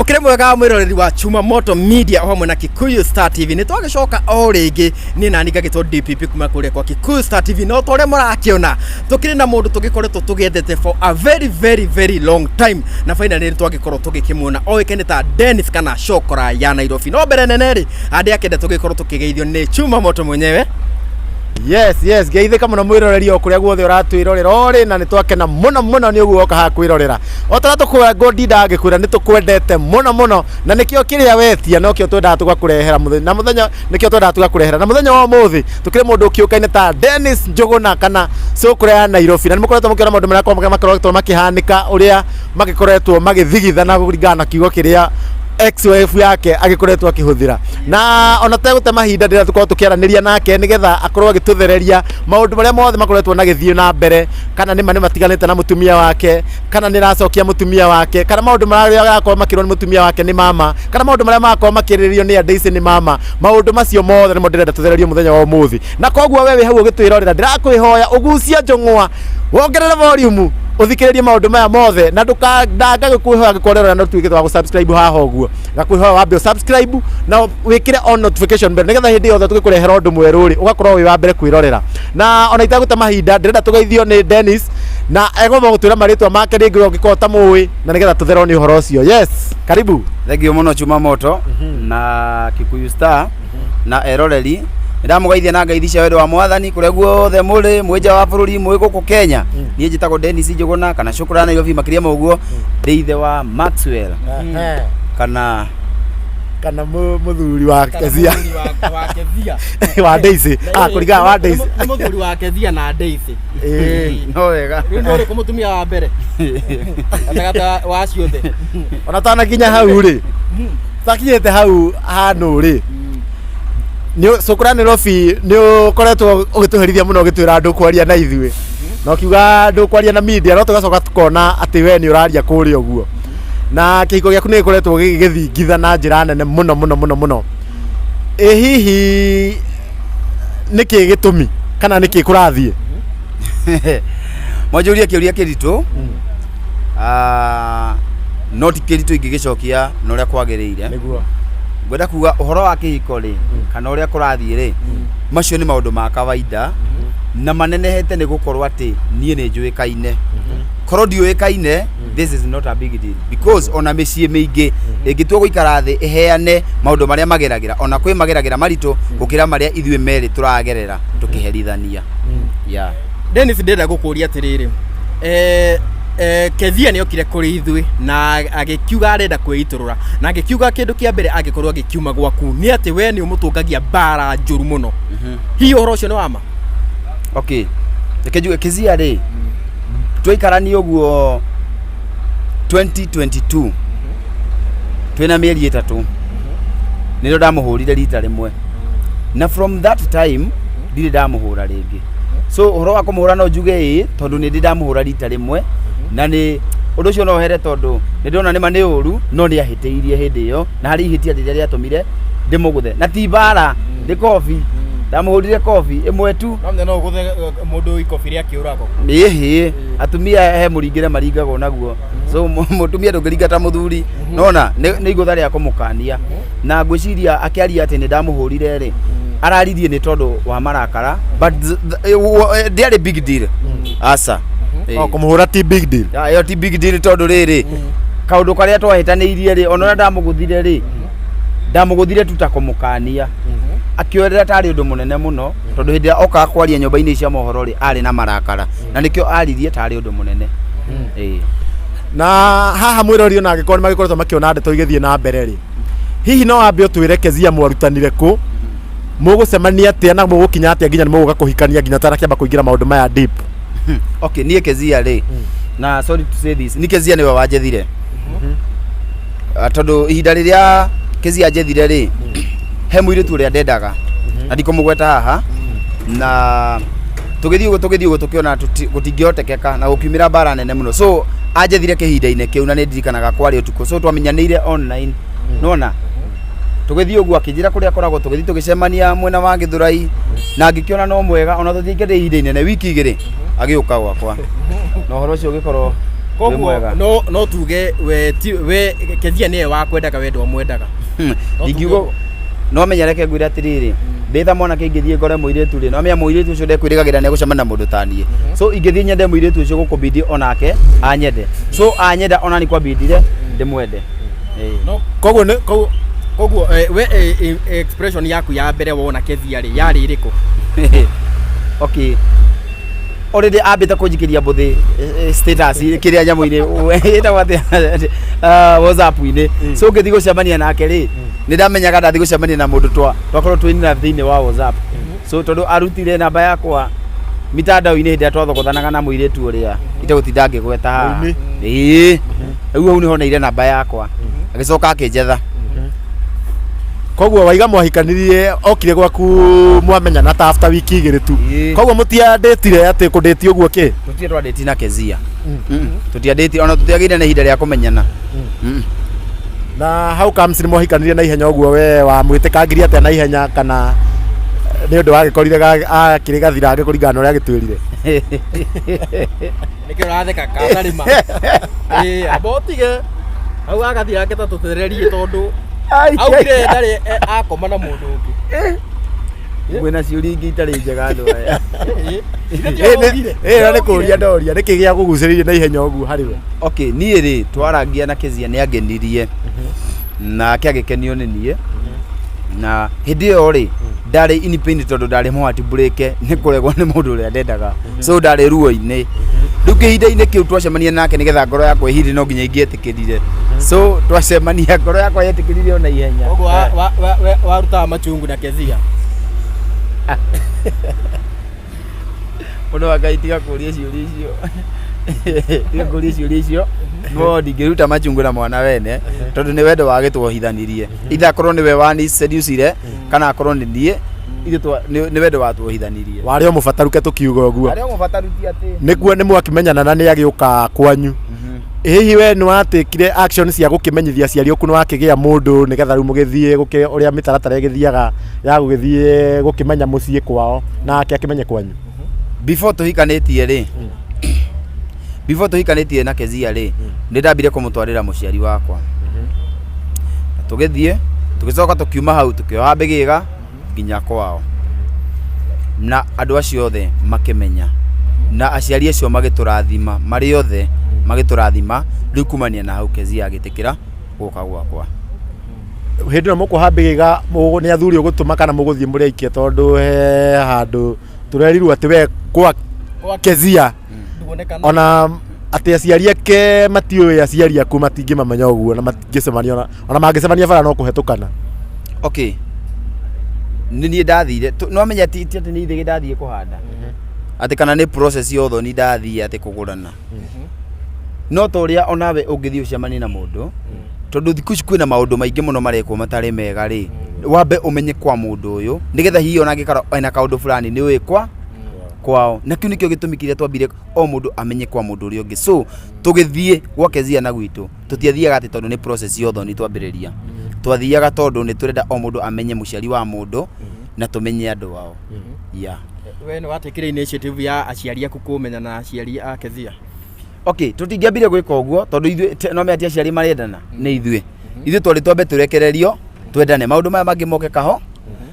Ũkĩrĩ mwega mwĩroreri wa Chuma Moto Media o hamwe na Kikuyu Star TV. Nĩ twagĩcoka o rĩngĩ niĩ nani ngagĩtwo DPP kuma kũrĩa kwa Kikuyu Star TV. No ta ũrĩa mũrakĩona tũkĩrĩ na mũndũ tũgĩkoretwo tũgĩethete for a very very very long time na finally nĩ twagĩkorwo tũgĩkĩmuona oĩkaine ta Dennis kana Cokora ya Nairobi. No mbere nene rĩ andĩ akenda tũgĩkorwo tũkĩgeithio nĩ Chuma Moto mwenyewe. Yes, ngeithĩka mũno mwĩroreri o kũrĩa guothe ũratwĩrorera ũrĩ, na nĩ twakena mũno mũno nĩ ũguo woka haha kwĩrorera. O ta ũrĩa tũkwenda ngĩkwĩra nĩ tũkwendete mũno mũno, na nĩkĩo kĩrĩa wetia nokĩo twendaga tũgakũrehera mũthenya na mũthenya, nĩkĩo twendaga tũgakũrehera na mũthenya wa ũmũthĩ. Tũkĩrĩ mũndũ ũkĩũkaine ta Dennis Njũgũna kana Cũkũra ya Nairobi, na nĩ mũkoretwo mũkĩona maũndũ marĩa makoretwo makĩhanĩka, ũrĩa magĩkoretwo magĩthigitha na kũringana na kiugo kĩrĩa ex wife yake agĩkoretwo akĩhũthĩra. Na ona tegũte mahinda, ndĩrenda tũkorwo tũkĩaranĩria nake nĩgetha akorwo agĩtũthereria maũndũ marĩa mothe makoretwo magĩthiĩ na mbere, kana nĩma nĩ matiganĩte na mũtumia wake, kana nĩ aracokia mũtumia wake, kana maũndũ marĩa marakorwo makĩrwo nĩ mũtumia wake nĩ mama, kana maũndũ marĩa marakorwo makĩrĩrĩrio nĩ andũ ici nĩ mama. Maũndũ macio mothe nĩmo ndĩrenda tũthererio mũthenya wa ũmũthĩ. Na koguo we wĩ hau ũgĩtwĩrorera, ndĩrakwĩhoya ũgucie njũng'wa, wongerere volume, ũthikĩrĩrie maũndũ maya mothe, na ndũkandanga gũkwĩhoya angĩkorwo ũrerora na ũtuĩkĩte wa gũ-subscribe haha ũguo. Ngakwĩhoya wambe subscribe na wĩkĩre on notification bell, nĩgetha hĩndĩ yothe tũgĩkũrehera ũndũ mwerũ rĩ, ũgakorwo wĩ wa mbere kwĩrorera. Na ona itagũte mahinda, ndĩrenda tũgeithio nĩ Dennis, na egũma gũtwĩra marĩtwa make rĩngĩ ũngĩkorwo ũtamũĩ, na nĩgetha tũtherwo nĩ ũhoro ũcio. Yes, karibu. Thank you mũno Chuma Moto na Kikuyu Star na eroreri. Nĩndamũgeithia na ngeithi cia wendo wa Mwathani kũrĩa guothe mũrĩ, mwĩ nja wa bũrũri, mwĩ gũkũ Kenya. Niĩ njĩtagwo Dennis Njũgũna kana Cũkũra Nairobi. Makĩria ma ũguo, ndĩ ithe wa Maxwell kana kana mũthuri wa Kezia. Wa Kezia. Wa Daisy, ah, kũringana wa Daisy. Nĩ mũthuri wa Kezia na Daisy. No wega. Rĩu nĩ ũrĩkũ mũtumia wa mbere gatagatĩ wa ciothe? Ona tanakinya hau rĩ, takinyĩte hau hanũ rĩ, nĩ Cũkũra Nairobi, nĩ ũkoretwo ũgĩtũherithia mũno ũgĩtwĩra ndũkwaria na ithuĩ, na ũkiuga ndũkwaria na media, no tũgacoka tukona atĩ we nĩ ũraria kũrĩa ũguo, na kĩhiko gĩaku nĩ gĩkoretwo gĩgĩthingitha na njĩra nene mũno mũno mũno mũno. Ĩ hihi nĩkĩ gĩtũmi kana nĩkĩ kũrathiĩ? Mwanjũria kĩũria kĩritũ. Ah, no ti kĩritũ ingĩgĩcokia na ũrĩa kwagĩrĩire. Nĩguo. Ngwenda kuga ũhoro wa kĩhiko rĩ, kana ũrĩa kũrathiĩ rĩ, macio nĩ maũndũ ma kawaida na manenehete nĩ gũkorwo atĩ niĩ nĩ njũĩkaine. Korwo ndiũĩkaine, this is not a big deal, because ona mĩciĩ mĩingĩ ĩngĩtua gũikara thĩ ĩheane maũndũ marĩa mageragĩra, ona kwĩ mageragĩra maritũ gũkĩra marĩa ithuĩ merĩ tũragerera tũkĩherithania, yeah. Dennis, ndĩrenda gũkũria atĩrĩrĩ, Kezia nĩ okire kũrĩ ithuĩ na agĩkiuga arenda kwĩitũrũra, na agĩkiuga kĩndũ kĩa mbere angĩkorwo agĩkiuma gwaku nĩ atĩ we nĩ ũmũtũngagia mbara njũru mũno. Hihi ũhoro ũcio nĩ wa ma? Okay, reke njuge Kezia rĩ, twaikarania ũguo 2022 twĩna mĩeri 3, nĩrĩo ndamũhũrire rita rĩmwe, na from that time ndirĩ ndamũhũra rĩngĩ. So ũhoro wa kũmũhũra, no njuge ĩĩ, tondũ nĩ ndĩ ndamũhũra rita rĩmwe, na nĩ ũndũ ũcio no here, tondũ nĩ ndĩrona nĩma nĩ ũru, no nĩ ahĩtĩirie hĩndĩ ĩyo, na harĩ ihĩtia rĩrĩa rĩatũmire ndĩmũgũthe, na ti mbara, nĩ kobi ndamũhũrire, kobi ĩmwe tu. No no ũgũthe mũndũ ikobi rĩa kĩũrago. Ĩhĩ, atumia he mũringĩre maringagwo naguo, so mũtumia ndũngĩringa ta mũthuri nona nĩ igũtha rĩa kũmũkania. Na ngwĩciria akĩaria atĩ nĩ ndamũhũrire rĩ, araririe nĩ tondũ wa marakara, but ndĩarĩ big deal, aca. O kũmũhũra ti big deal? Ah, ĩyo ti big deal, tondũ rĩrĩ, kaũndũ karĩa twahĩtanĩirie rĩ, ona ũrĩa ndamũgũthire rĩ, ndamũgũthire tu ta kũmũkania, akĩoerera tarĩ ũndũ mũnene mũno, tondũ hĩndĩ ĩrĩa okaga kwaria nyũmba-inĩ cia mohoro rĩ, arĩ na marakara, na nĩkĩo aririe tarĩ ũndũ mũnene. Ĩĩ. Na haha mwĩrori, ona angĩkorwo nĩ magĩkoretwo makĩona ndeto igĩthiĩ na mbere rĩ, hihi no wambe ũtwĩre Kezia mwarutanire kũ, mũgũcemania atĩa, na mũgũkinya atĩa nginya nĩ mũgũka kũhikania, nginya tarakĩamba kũingĩra maũndũ maya deep? Okay, niĩ Kezia rĩ, na sorry to say this, ni Kezia nĩwe wanjethire. Ah, tondũ ihinda rĩrĩa Kezia anjethire rĩ, he mũirĩtu ũrĩa ndendaga na ndikũmũgweta haha, na tũgĩthiĩ ũguo tũkĩona gũtingĩhotekeka, na gũkiumĩra mbara nene mũno. So anjethire kĩhinda-inĩ kĩu, na nĩ ndirikanaga kwarĩ ũtukũ. So twamenyanĩire online, nona tũgĩthiĩ ũguo akĩnjĩra kũrĩa akoragwo, tũgĩthiĩ tũgĩcemania mwena wa Gĩthũrai, na ngĩkĩona no mwega, ona tũtiaingĩrire ihinda inene, wiki 2 agĩũka gwakwa, na ũhoro ũcio ũgĩkorwo Koguo mwega. no tuge we ti we Kezia nĩwe wakwendaga, we ndwamwendaga. No Ingiuga tuge no menya, reke ngwĩre atĩrĩrĩ, ndĩ ta mwanake ingĩthiĩ ngore mũirĩtu rĩ, no menya mũirĩtu ũcio ndekwĩrĩgagĩra nĩ egũcemania na mũndũ ta niĩ. So ingĩthiĩ nyende mũirĩtu ũcio, gũkũbidi onake anyende. So anyenda onani kwambindire ndĩmwende. Ĩĩ. No Koguo nĩ koguo koguo we expression yaku ya mbere wona Kezia rĩ yarĩ ĩrĩkũ? Okay, already ambĩte kũnjikĩria mbũthĩ status kĩrĩa nyamũ-inĩ ĩtagwo atĩa, WhatsApp-inĩ. So ngĩthiĩ gũcemania nake rĩ, nĩ ndamenyaga ndathiĩ gũcemania na mũndũ twakorwo twĩnina thĩinĩ wa WhatsApp. So tondũ arutire namba yakwa mitandao-inĩ hĩndĩ ĩrĩa twathogothanaga na mũirĩtu ũrĩa itegũtinda ngĩgweta haha. Mũini. Ĩĩ, rĩu hau nĩho neire namba yakwa, agĩcoka akĩnjetha. Koguo waiga mwahikanirie okire gwaku mwamenyana ta after wiki 2 tu? Ĩĩ. Koguo mũtiandĩtire atĩ kũndĩti ũguo kĩ? Tũtirĩ twandĩti na Kezia. Tũtiandĩti, ona tũtiagĩire na ihinda rĩa kũmenyana. Na how comes nĩ mwahikanirie na ihenya ũguo? We wamwĩtĩkangirie atĩa na ihenya, kana nĩ ũndũ wagĩkorire akĩrĩ gathirange kũringana na ũrĩa agĩtwĩrire? Nĩkĩo ũratheka katarĩma? Ĩĩ, amba ũtige hau agathirange ta tũtererie, tondũ augire ndarĩ akoma na mũndũ ũngĩ. Mwĩna ciũria ingĩ itarĩ njega andũ aya. Ĩĩ, githĩ ti augire? Ĩĩ, nĩ kũria ndoria nĩkĩ gĩa kũgucĩrĩirie na ihenya ũguo harĩ we? Okay, niĩ rĩ, twarangia na Kezia nĩ angenirie nake agĩkenio nĩ niĩ, na hĩndĩ ĩyo rĩ ndarĩ in pain tondũ ndarĩ mũhati burĩke nĩ kũregwo nĩ mũndũ ũrĩa ndendaga, so ndarĩ ruo-inĩ. Rĩu kĩhinda-inĩ kĩu twacemania nake, nĩgetha ngoro yakwa ĩhire, no nginya ingĩetĩkĩrire. So twacemania ngoro yakwa yetĩkĩrire ona ihenya. Koguo warutaga machungu na Kezia? Mũndũ wa Ngai, tiga kũria ciũria icio, tiga kũria ciũria icio. No ndingĩruta machungu na mwana wene, tondũ nĩ wendo wagĩtuohithanirie. Ithe akorwo nĩwe wani seducire kana akorwo nĩ niĩ, ithuĩ nĩ wendo watuohithanirie. Warĩ o mũbataruke tũkiuga ũguo? Arĩa mũbataru ti atĩ Nĩguo nĩ mwakĩmenyana na nĩ agĩũka kwanyu, hihi we nĩ watĩkire action cia gũkĩmenyithia aciari oku nĩ wakĩgĩa mũndũ, nĩgetha rĩu mũgĩthiĩ ũrĩa mĩtaratara ĩgĩthiaga ya gũgĩthiĩ gũkĩmenya mũciĩ kwao nake akĩmenye kwanyu? Before tũhikanĩtie rĩ, before tũhikanĩtie na Kezia rĩ, nĩ ndambire kũmũtwarĩra mũciari wakwa. Na tũgĩthiĩ, tũgĩcoka tũkiuma hau, tũkĩoha mbĩgĩga nginya kwao, na andũ acio othe makĩmenya, na aciari acio magĩtũrathima, marĩ othe magĩtũrathima. Rĩu kumania na hau Kezia agĩtĩkĩra gũka gwakwa. Hĩndĩ ĩno mũkuoha mbĩgĩga nĩ athuri ũgũtũma kana mũgũthiĩ mũrĩ aikia? Tondũ he handũ tũrerirwo atĩ we kwa Kezia Nduonekana. Ona atĩ aciari ake matiũĩ, aciari aku matingĩmamenya ũguo na matingĩcemania, ona mangĩcemania bara no kũhetũkana. Okay, nĩ niĩ ndathire. No menya ti atĩ nĩ ithĩgĩ ndathiĩ kũhanda atĩ kana nĩ process ya ũthoni ndathiĩ atĩ kũgũrana, no ta ũrĩa onawe ũngĩthiĩ ũcemanie na mũndũ, tondũ thikũ ici kwĩna maũndũ maingĩ mũno marekwo matarĩ mega rĩ, wambe ũmenye kwa mũndũ ũyũ, nĩgetha hihi ona angĩkorwo ena kaũndũ fulani nĩ ũĩ kwa kwao. Na kĩu nĩkĩo gĩtũmi kĩrĩa twambire o mũndũ amenye kwa mũndũ ũrĩa ũngĩ. So tũgĩthiĩ gwa Kezia na gwitũ, tũtiathiaga atĩ tondũ nĩ process ya ũthoni twambĩrĩria. Twathiaga tondũ nĩ tũrenda o mũndũ amenye mũciari wa mũndũ na tũmenye andũ ao, yeah. We nĩ watekire initiative ya aciari aku kũmenya na aciari a Kezia? Okay, tũtingĩambire gwĩka ũguo tondũ ithuĩ no menya ti aciari marendana, nĩ ithuĩ. Ithuĩ twarĩ twambe tũrekererio twendane, maũndũ maya mangĩ moke kaho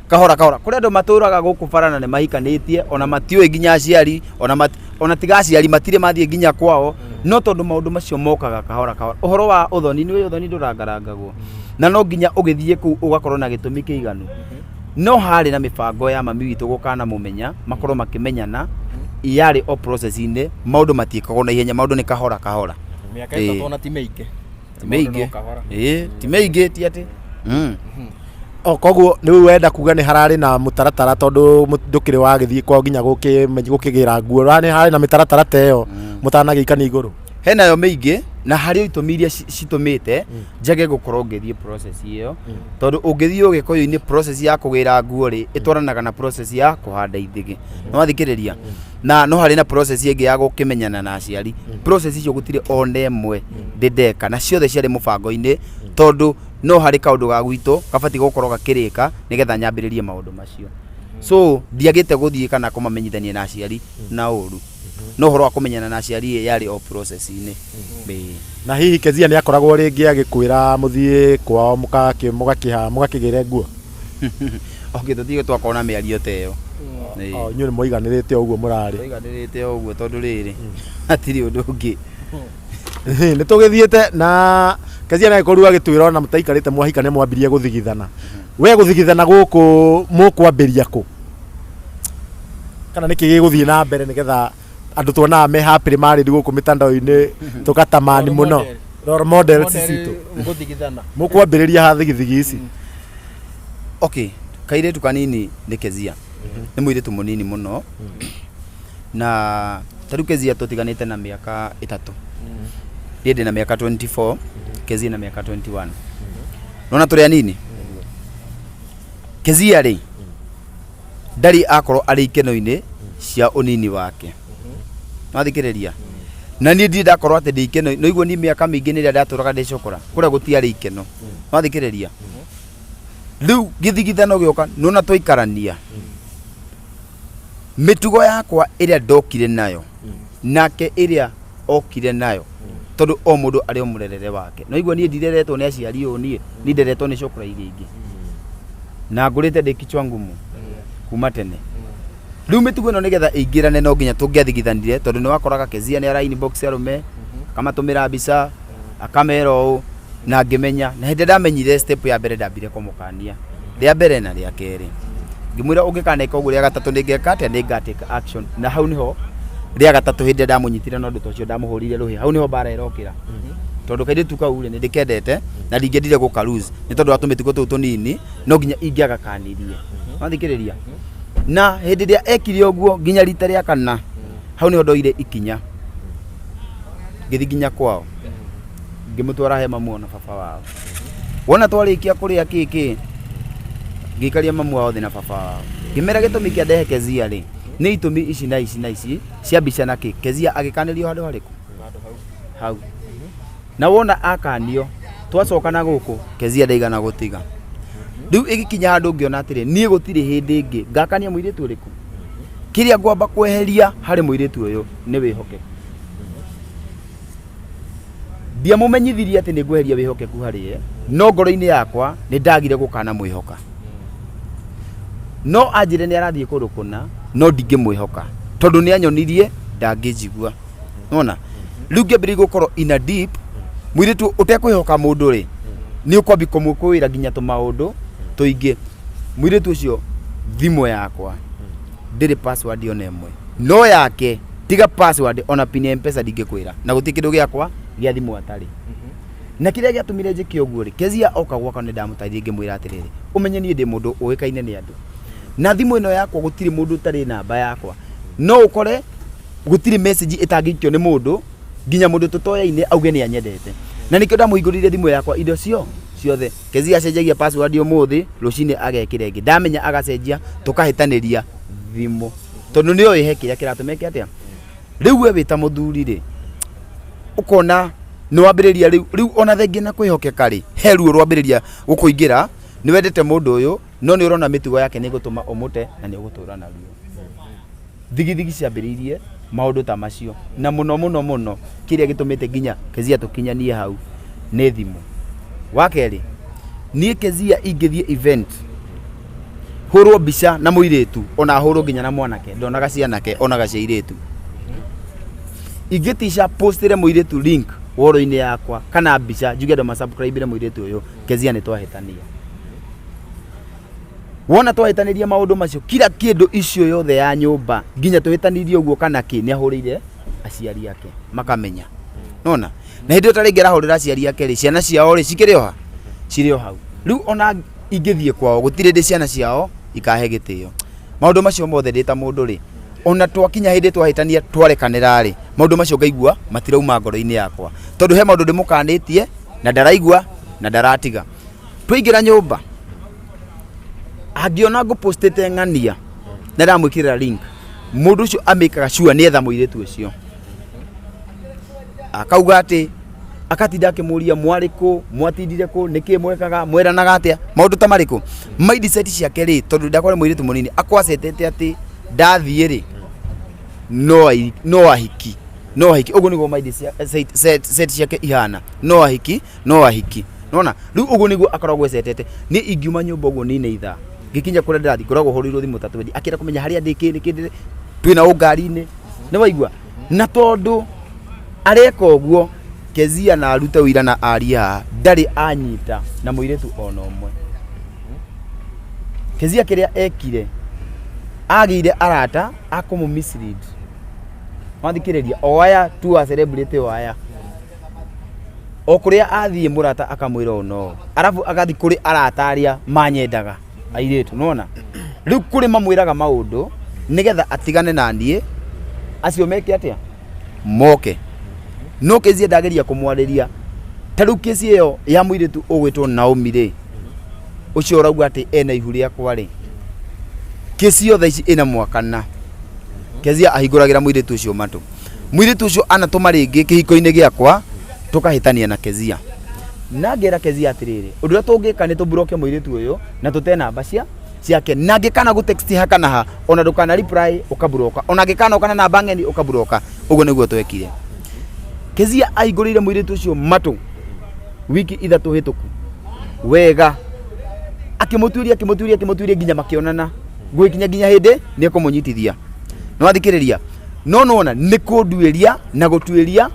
kahora kahora. Kũrĩ andũ matũraga gũkũ bara na nĩ mahikanĩtie, ona matiũĩ nginya aciari, ona tiga aciari matirĩ mathiĩ nginya kwao, no tondũ maũndũ macio mokaga kahora kahora. Ũhoro wa ũthoni, nĩ ũthoni ndũrangarangagwo, na no nginya ũgĩthiĩ kũu ũgakorwo na gĩtũmi kĩiganu. No harĩ na mĩbango ya mami witũ gũkana mũmenya, makorwo makĩmenyana, yarĩ o process-inĩ. Maũndũ matiĩkagwo na ihenya, maũndũ nĩ kahora kahora. Mĩaka Ĩĩ. 3 ona ti mĩingĩ. Ti mĩingĩ. Maũndũ no kahora. Ĩĩ, ti mĩingĩ, ti atĩ O koguo rĩu wenda kuga nĩ hararĩ na mũtaratara, tondũ ndũkĩrĩ wagĩthiĩ kwao nginya gũkĩgĩra nguo, nĩ hararĩ na mĩtaratara ta ĩyo mũtanagĩikania igũrũ? Henayo mĩingĩ, na harĩ itũmi iria citũmĩte njage gũkorwo ngĩthiĩ process ĩyo, tondũ ũngĩthiĩ ũgĩkũyũ-inĩ process ya kũgĩra nguo rĩ, ĩtwaranaga na process ya kũhanda ithĩgĩ, nĩ wathikĩrĩria, na no harĩ na process ĩngĩ ya gũkĩmenyana na aciari. Process icio gũtirĩ ona ĩmwe ndĩ ndeka, na ciothe ciarĩ mũbango-inĩ, tondũ no harĩ kaũndũ ga gwitũ gabatiĩ gũkorwo gakĩrĩka nĩgetha nyambĩrĩrie maũndũ macio. So ndiagĩte gũthiĩ kana kũmamenyithania na aciari na ũru. No ũhoro wa kũmenyana na aciari yarĩ o process-inĩ. Ĩĩ. Na hihi Kezia nĩ akoragwo rĩngĩ agĩkwĩra mũthiĩ kwao mũgakĩ mũgakĩha mũgakĩgĩre nguo? Okay, tũtige twakorwo na mĩario ta ĩyo. Ĩĩ. O, inyuĩ nĩ mũiganĩrĩte o ũguo mũrarĩ. Tũiganĩrĩte o ũguo tondũ rĩrĩ hatirĩ ũndũ ũngĩ. Nĩ tũgĩthiĩte na Kezia nĩ agĩkorirwo agĩtwĩra ona mũtaikarĩte mwahika nĩ mwambirie gũthigithana. We gũthigithana gũkũ mũkwambĩria kũ? Kana nĩkĩ gĩgũthiĩ na mbere nĩgetha andũ tuonaga me happily married gũkũ mĩtandao-inĩ tũgatamani Role mũno. model. Role models citũ. Gũthigithana. Mũkwambĩrĩria ha thigithigi ici? Okay, kairĩtu kanini nĩ Kezia. Nĩ mũirĩtu mũnini mũno. Na ta rĩu Kezia tũtiganĩte na mĩaka 3. Niĩ ndĩna mĩaka 24, Kezia na mĩaka 21. Nona tũrĩ anini? Kezia rĩ, ndarĩ akorwo arĩ ikeno-inĩ cia ũnini wake. Wathikĩrĩria? Na niĩ ndirĩ ndakorwo atĩ ndĩ ikeno, no iguo niĩ mĩaka mĩingĩ nĩrĩa ndatũraga ndĩ cokora, kũrĩa gũtiarĩ ikeno. Wathikĩrĩria? Rĩu gĩthigithano gĩoka, nĩwona twaikarania. Mĩtugo yakwa ĩrĩa ndokire nayo, nake ĩrĩa okire nayo, tondũ o mũndũ arĩ o mũrerere wake. No igua niĩ ndireretwo nĩ aciari ũũ niĩ, niĩ nderetwo nĩ cokora iria ingĩ. Na ngũrĩte ndĩ kichwa ngumu kuma tene. Rĩu mĩtugo ĩno nĩgetha ĩingĩrane no nginya tũngĩathigithanire, tondũ nĩ wakoraga Kezia nĩ ara inbox arũme, akamatũmĩra mbica, akamera ũũ, na ngĩmenya. Na hĩndĩ ĩrĩa ndamenyire step ya mbere ndambire kũmũkania. Rĩa mbere na rĩa kerĩ. Ngĩmwĩra ũngĩkaneka ũguo rĩa gatatũ nĩ ngeka atĩa, nĩ nga take action. Na hau nĩho rĩa gatatũ hĩndĩ ĩrĩa ndamũnyitire na ũndũ ta ũcio ndamũhũrire rũhĩ, hau nĩho mbara ĩrokĩra. Tondũ kairĩtu kau rĩ, nĩ ndĩkendete na ndingĩendire gũka lose nĩ tondũ wa tũmĩtugo tũu tũnini, no nginya ingĩagakanirie. Wathikĩrĩria? Na hĩndĩ ĩrĩa ekire ũguo nginya rita rĩa kana, hau nĩho ndoire ikinya. Ngĩthiĩ nginya kwao. Ngĩmũtwara he mamu na baba wao. Wona twarĩkia kũrĩa kĩ kĩ, ngĩikaria mamu wao thĩ na baba wao. Ngĩmera gĩtũmi kĩa ndehe Kezia rĩ, nĩ itũmi ici na ici na ici cia mbica na kĩ. Kezia agĩkanĩrio handũ harĩkũ? Hau. Na wona akanio, twacoka na gũkũ, Kezia ndaigana gũtiga. Rĩu ĩgĩkinya handũ ngĩona atĩrĩ, niĩ gũtirĩ hĩndĩ ĩngĩ ngakania mũirĩtu ũrĩkũ. Kĩrĩa ngwamba kweheria harĩ mũirĩtu ũyũ nĩ wĩhokeku. Ndiamũmenyithirie atĩ nĩ ngweheria wĩhokeku harĩ ye, no ngoro-inĩ yakwa nĩ ndagire gũkana mwĩhoka. No anjĩre nĩ arathiĩ kũndũ kũna, no ndingĩmwĩhoka tondũ nĩ anyonirie ndangĩnjigua. Nona rĩu ngĩambĩrĩria gũkorwo in a deep mũirĩtu ũtekwĩhoka mũndũ rĩ, nĩ ũkwambi kũmũkũĩra nginya tũmaũndũ tũingĩ. Mũirĩtu ũcio thimũ yakwa ndĩrĩ password ona ĩmwe, no yake tiga password ona pin ya M-Pesa ndingĩkwĩra, na gũtirĩ kĩndũ gĩakwa gĩa thimũ atarĩ. Na kĩrĩa gĩatũmire njĩke ũguo rĩ, Kezia oka gwakwa nĩ ndamũtarire ngĩmwĩra atĩrĩrĩ, ũmenye niĩ ndĩ mũndũ ũĩkaine nĩ andũ, na thimũ ĩno yakwa gũtirĩ mũndũ ũtarĩ namba yakwa, no ũkore gũtirĩ message ĩtangĩikio nĩ mũndũ nginya mũndũ tũtoyaine auge nĩ anyendete. Na nĩkĩo ndamũhingũrĩire thimũ yakwa indo ciothe. Kezia acenjagia password ũmũthĩ, rũcinĩ agekĩra ĩngĩ. Ndamenya agacenjia, tũkahĩtanĩria thimũ. Tondũ nĩ oĩ he kĩrĩa kĩratũma eke atĩa. Rĩu we wĩ ta mũthuri rĩ, ũkona nĩ wambĩrĩria rĩu, rĩu ona thengia na kwĩhokeka rĩ, he ruo rwambĩrĩria gũkũingĩra, nĩ wendete mũndũ ũyũ, no nĩ ũrona mĩtugo yake nĩ ĩgũtũma ũmũte na nĩ ũgũtũra na ruo. Thigithigi ciambĩrĩirie maũndũ ta macio, na mũno mũno mũno kĩrĩa gĩtũmĩte nginya Kezia tũkinyanie hau nĩ thimũ. Wa kerĩ, niĩ Kezia ingĩthiĩ event hũrwo mbica na mũirĩtu ona hũrwo nginya na mwanake, ndonaga cia anake, onaga cia airĩtu. Ingĩtica postĩre mũirĩtu link wall-inĩ yakwa kana mbica njuge andũ ma subscribe mũirĩtu ũyũ, Kezia nĩ twahĩtania. Wona twahĩtanĩria maũndũ macio, kila kĩndũ icio yothe ya nyũmba nginya tũhĩtanĩrie ũguo kana kĩ, nĩ ahũrĩire aciari ake makamenya. Nona na hĩndĩ ĩyo ta rĩngĩ arahũrĩra aciari ake rĩ, ciana ciao rĩ cikĩrĩ o ha? Cirĩ o hau. Rĩu ona ingĩthiĩ kwao gũtirĩ hĩndĩ ciana ciao ikahe gĩtĩo. Maũndũ macio mothe ndĩ ta mũndũ rĩ, ona twakinya hĩndĩ twahĩtania twarekanĩra rĩ, maũndũ macio ngaigua matirauma ngoro-inĩ yakwa, tondũ he maũndũ ndĩmũkanĩtie na ndaraigua na ndaratiga. Twaingĩra nyũmba angĩona ngũpostĩte ng'ania na ndamwĩkĩrĩra link, mũndũ ũcio amĩkaga sure nĩ etha mũirĩtu ũcio, akauga atĩ akatinda akĩmũria mwarĩ kũ, mwatindire kũ, nĩkĩ mwekaga, mweranaga atĩa, maũndũ ta marĩkũ. Mindset ciake rĩ, tondũ ndakorwo nĩ mũirĩtu mũnini, akwacetete atĩ ndathiĩ rĩ, No no ahiki, no ahiki. Ũguo nĩguo maindi set ciake ihana, no ahiki, no ahiki. Nona rĩu ũguo nĩguo akoragwo ecetete. Niĩ ingiuma nyũmba ũguo nine ithaa ngĩkinya kũrĩa ndĩrathiĩ, ngoragwo hũrĩirwo thimũ ta 20 akĩenda kũmenya harĩa ndĩ, kĩ nĩkĩ twĩna ũ ngari-inĩ, nĩ waigua? Na tondũ areka ũguo, Kezia na arute ũira na arie haha, ndarĩ anyita na mũirĩtu ona ũmwe. Kezia kĩrĩa ekire, agĩire arata a kũmũ mislead. Wathikĩrĩria, o aya tu a celebrity, o aya o kũrĩa athiĩ mũrata akamwĩra ũũ no arabu agathiĩ kũrĩ arata arĩa manyendaga airĩtu, nona rĩu kũrĩ mamwĩraga maũndũ nĩgetha atigane na niĩ, acio meke atĩa, moke. No kĩci ndageria kũmwarĩria, ta rĩu kĩci ĩyo ya mũirĩtu ũgwĩtwo Naomi rĩ, ũcio ũrauga atĩ ena ihu rĩakwa rĩ, kĩci ĩyo thaa ici ĩna mwaka na Kezia ahingũragĩra mũirĩtu ũcio matũ. Mũirĩtu ũcio anatũma rĩngĩ kĩhiko-inĩ gĩakwa tũkahĩtania na Kezia, na ngera Kezia atĩrĩrĩ, ũndũ ũrĩa tũngĩka nĩ tũmburoke mũirĩtu ũyũ na tũte namba cia ciake, na angĩkana gũ text ha kana ha, ona ndũkana reply, ũkamburoka, ona angĩkana ũka na namba ng'eni, ũkamburoka. Ũguo nĩguo twekire. Kezia ahingũrĩire mũirĩtu ũcio matũ wiki 3 hĩtũku wega, akĩmũtuĩria, akĩmũtuĩria, akĩmũtuĩria nginya makĩonana, gũgĩkinya nginya hĩndĩ nĩ ekũmũnyitithia. Nĩ wathikĩrĩria? No nona nĩ kũnduĩria na gũtuĩria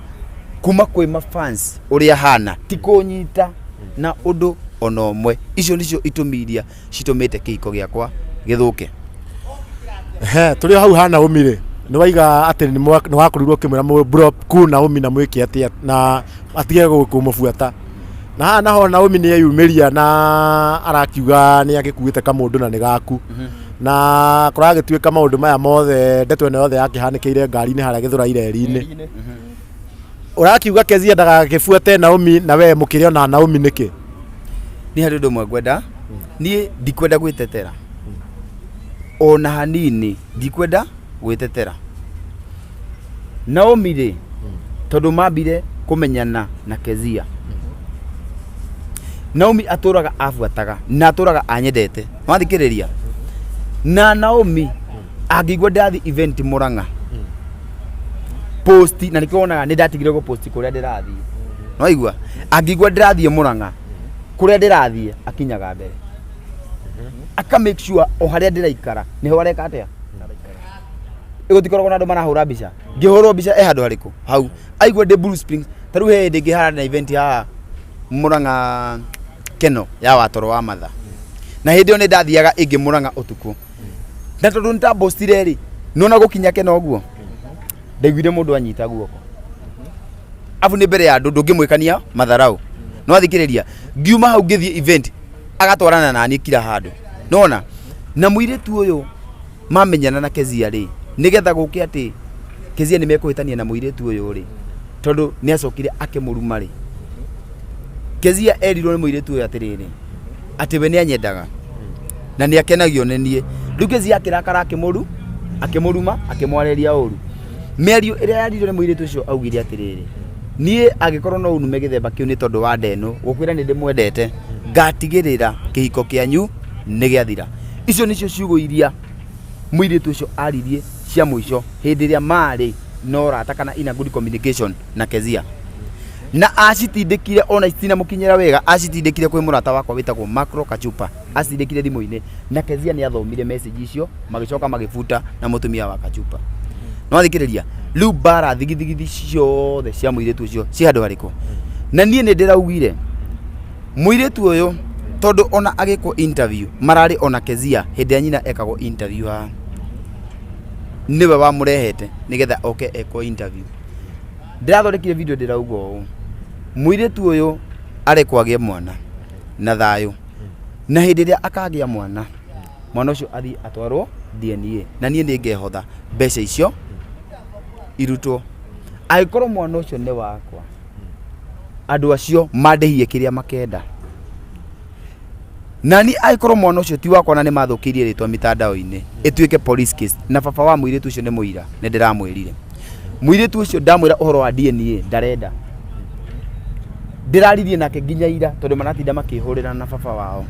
kuma kwĩ mafans ũrĩa hana, ti kũnyita na ũndũ ona ũmwe. Icio nĩcio itũmi iria citũmĩte kĩhiko gĩakwa gĩthũke. Ehe, tũrĩ o hau ha Naomi rĩ, nĩ waiga atĩ nĩ wakorirwo ũkĩmwĩra mũ block Naomi na mwĩke atĩa na atige kũmũbuata. Na haha naho Naomi nĩ eyumĩria na arakiuga nĩ agĩkuĩte kamũndũ na nĩ gaku. Na kũragĩtuĩka maũndũ maya mothe, ndeto ĩno yothe yakĩhanĩkĩire ngari-inĩ harĩa Gĩthũrai reri-inĩ. Ũrakiuga Kezia ndagagĩbuate Naomi, na we mũkĩrĩ ona Naomi nĩkĩ? Niĩ harĩ ũndũ ũmwe ngwenda, niĩ ndikwenda gwĩtetera ona hanini, ndikwenda gwĩtetera. Naomi rĩ, tondũ mambire kũmenyana na Kezia, Naomi atũraga abuataga na atũraga anyendete, wathikĩrĩria? Na Naomi angĩigua ndathi event Murang'a post, na nĩkĩo wonaga nĩ ndatigire gũ post kũrĩa ndĩrathiĩ, waigua? Angĩigua ndĩrathiĩ Murang'a, kũrĩa ndĩrathiĩ akinyaga mbere, aka make sure o harĩa ndĩraikara nĩho areka atĩa. Gũtikoragwo na andũ marahũra mbica, ngĩhũrwo mbica e handũ harĩkũ hau aigua ndĩ Blue Springs. Ta rĩu he hĩndĩ ĩngĩ hararĩ na event haha Murang'a Keno ya watoro wa matha, na hĩndĩ ĩyo nĩ ndathiaga ĩngĩ Murang'a ũtukũ, na tondũ nĩ ndambostire rĩ, nona gũkinya Keno ũguo ndaiguire mũndũ anyita guoko, abu nĩ mbere ya andũ, ndũngĩmwĩkania matharau. No athikĩrĩria, ngiuma hau ngĩthiĩ event, agatwarana naniĩ kila handũ. Nona na mũirĩtu ũyũ mamenyana na Kezia rĩ, nĩgetha gũke atĩ Kezia nĩ mekũhĩtania na mũirĩtu ũyũ rĩ, tondũ nĩ acokire akĩmũruma rĩ, Kezia erirwo nĩ mũirĩtu ũyũ atĩrĩrĩ, atĩ we nĩ anyendaga na nĩ akenagio nĩ niĩ. Rĩu Kezia akĩrakara, akĩmũruma, akĩmwarĩria ũru. Mĩario ĩrĩa yaririo nĩ mũirĩtu ũcio, augire atĩrĩrĩ, niĩ angĩkorwo no unume gĩthemba kĩu nĩ tondũ wa ndeno gũkwĩra nĩ ndĩmwendete, ngatigĩrĩra kĩhiko kĩanyu nĩ gĩathira. Icio nĩcio ciugo iria mũirĩtu ũcio aririe cia mũico hĩndĩ ĩrĩa marĩ na ũrata kana ina good communication na Kezia, na acitindĩkire ona citinamũkinyĩra wega, acitindĩkire kwĩ mũrata wakwa wĩtagwo Macro Kachupa, acitindĩkire thimũ-inĩ, na Kezia nĩ athomire message icio, magĩcoka magĩbuta na mũtumia wa Kachupa. No athikĩrĩria rĩu mbara thigithigithi ciothe cia mũirĩtu ũcio ci handũ harĩkũ? Na niĩ nĩ ndĩraugire mũirĩtu ũyũ, tondũ ona agĩkwo interview mararĩ ona Kezia hĩndĩ ya nyina ekagwo interview haha, nĩwe wamũrehete nĩgetha oke ekwo interview. Ndĩrathondekire video, ndĩrauga ũũ, mũirĩtu ũyũ arekwo agĩe mwana na thayũ, na hĩndĩ ĩrĩa akagĩa mwana, mwana ũcio athiĩ atwarwo DNA, na niĩ nĩ ngehotha mbeca icio irutwo. Angĩkorwo mwana ũcio nĩ wakwa, andũ acio mandĩhie kĩrĩa makenda nani. Angĩkorwo mwana ũcio ti wakwa na nĩ mathũkĩirie rĩtwa mitandao-inĩ, ĩtuĩke police case. Na baba wa mũirĩtu ũcio nĩ mũira, nĩ ndĩramwĩrire mũirĩtu ũcio, ndamwĩra ũhoro wa DNA ndarenda. Ndĩraririe nake nginya ira, tondũ maratinda makĩhũrĩra na baba wao.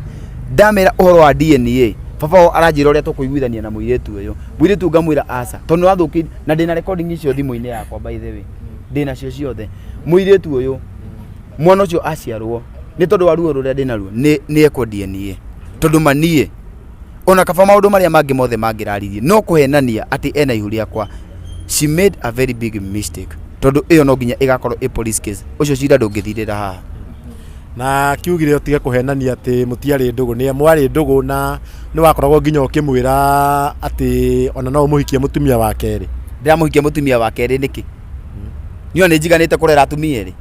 Ndamera ũhoro wa DNA, Baba wao aranjĩra ũrĩa tũkũiguithania na mũirĩtu ũyũ. Mũirĩtu ngamwĩra aca, tondũ nĩwathũkĩirie, na ndĩna recording icio thimũ-inĩ yakwa by the way, ndĩnacio ciothe. Mũirĩtu ũyũ, mwana ũcio aciarwo, nĩ tondũ wa ruo rũrĩa ndĩnaruo, nĩ nĩ ekwo DNA. Tondũ ma niĩ, ona kaba maũndũ marĩa mangĩ mothe mangĩraririe, no kũhenania atĩ ena ihu rĩakwa, she made a very big mistake. Tondũ ĩyo no nginya ĩgakorwo ĩ police case, ũcio cira ndũngĩthirĩra haha. Na kiugire ũtige kũhenania atĩ mũtiarĩ ndũgũ, nĩ mwarĩ ndũgũ na nĩ wakoragwo nginya ũkĩmwĩra atĩ ona no ũmũhikie mũtumia wa kerĩ. Ndĩramũhikia mũtumia wa kerĩ nĩkĩ? Niĩ ona nĩ njiganĩte kũrera atumia erĩ.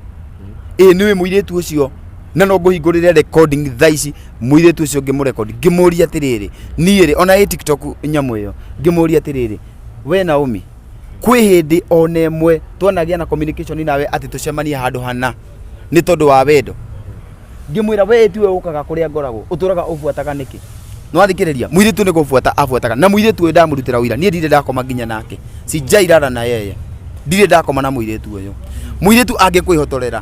Ĩ nĩũĩ mũirĩtu ũcio na no ngũhingũrĩre recording thaa ici mũirĩtu ũcio ngĩmũrekondi ngĩmũria atĩrĩrĩ niĩ rĩ ona ĩ TikTok nyamũ ĩyo ngĩmũria atĩrĩrĩ we Naomi kwĩ hĩndĩ ona ĩmwe twanagĩa na communication nawe atĩ tũcemanie handũ hana nĩ tondũ wa wendo ngĩmwĩra we tiwe ũkaga kũrĩa ngoragwo ũtũraga ũbuataga nĩkĩ nĩwathikĩrĩria mũirĩtu nĩ gũbuata abuataga na mũirĩtu ũyũ ndamũrutĩra ũira niĩ ndirĩ ndakoma nginya nake sijairara na yeye ndirĩ ndakoma na mũirĩtu ũyũ mũirĩtu angĩkwĩhotorera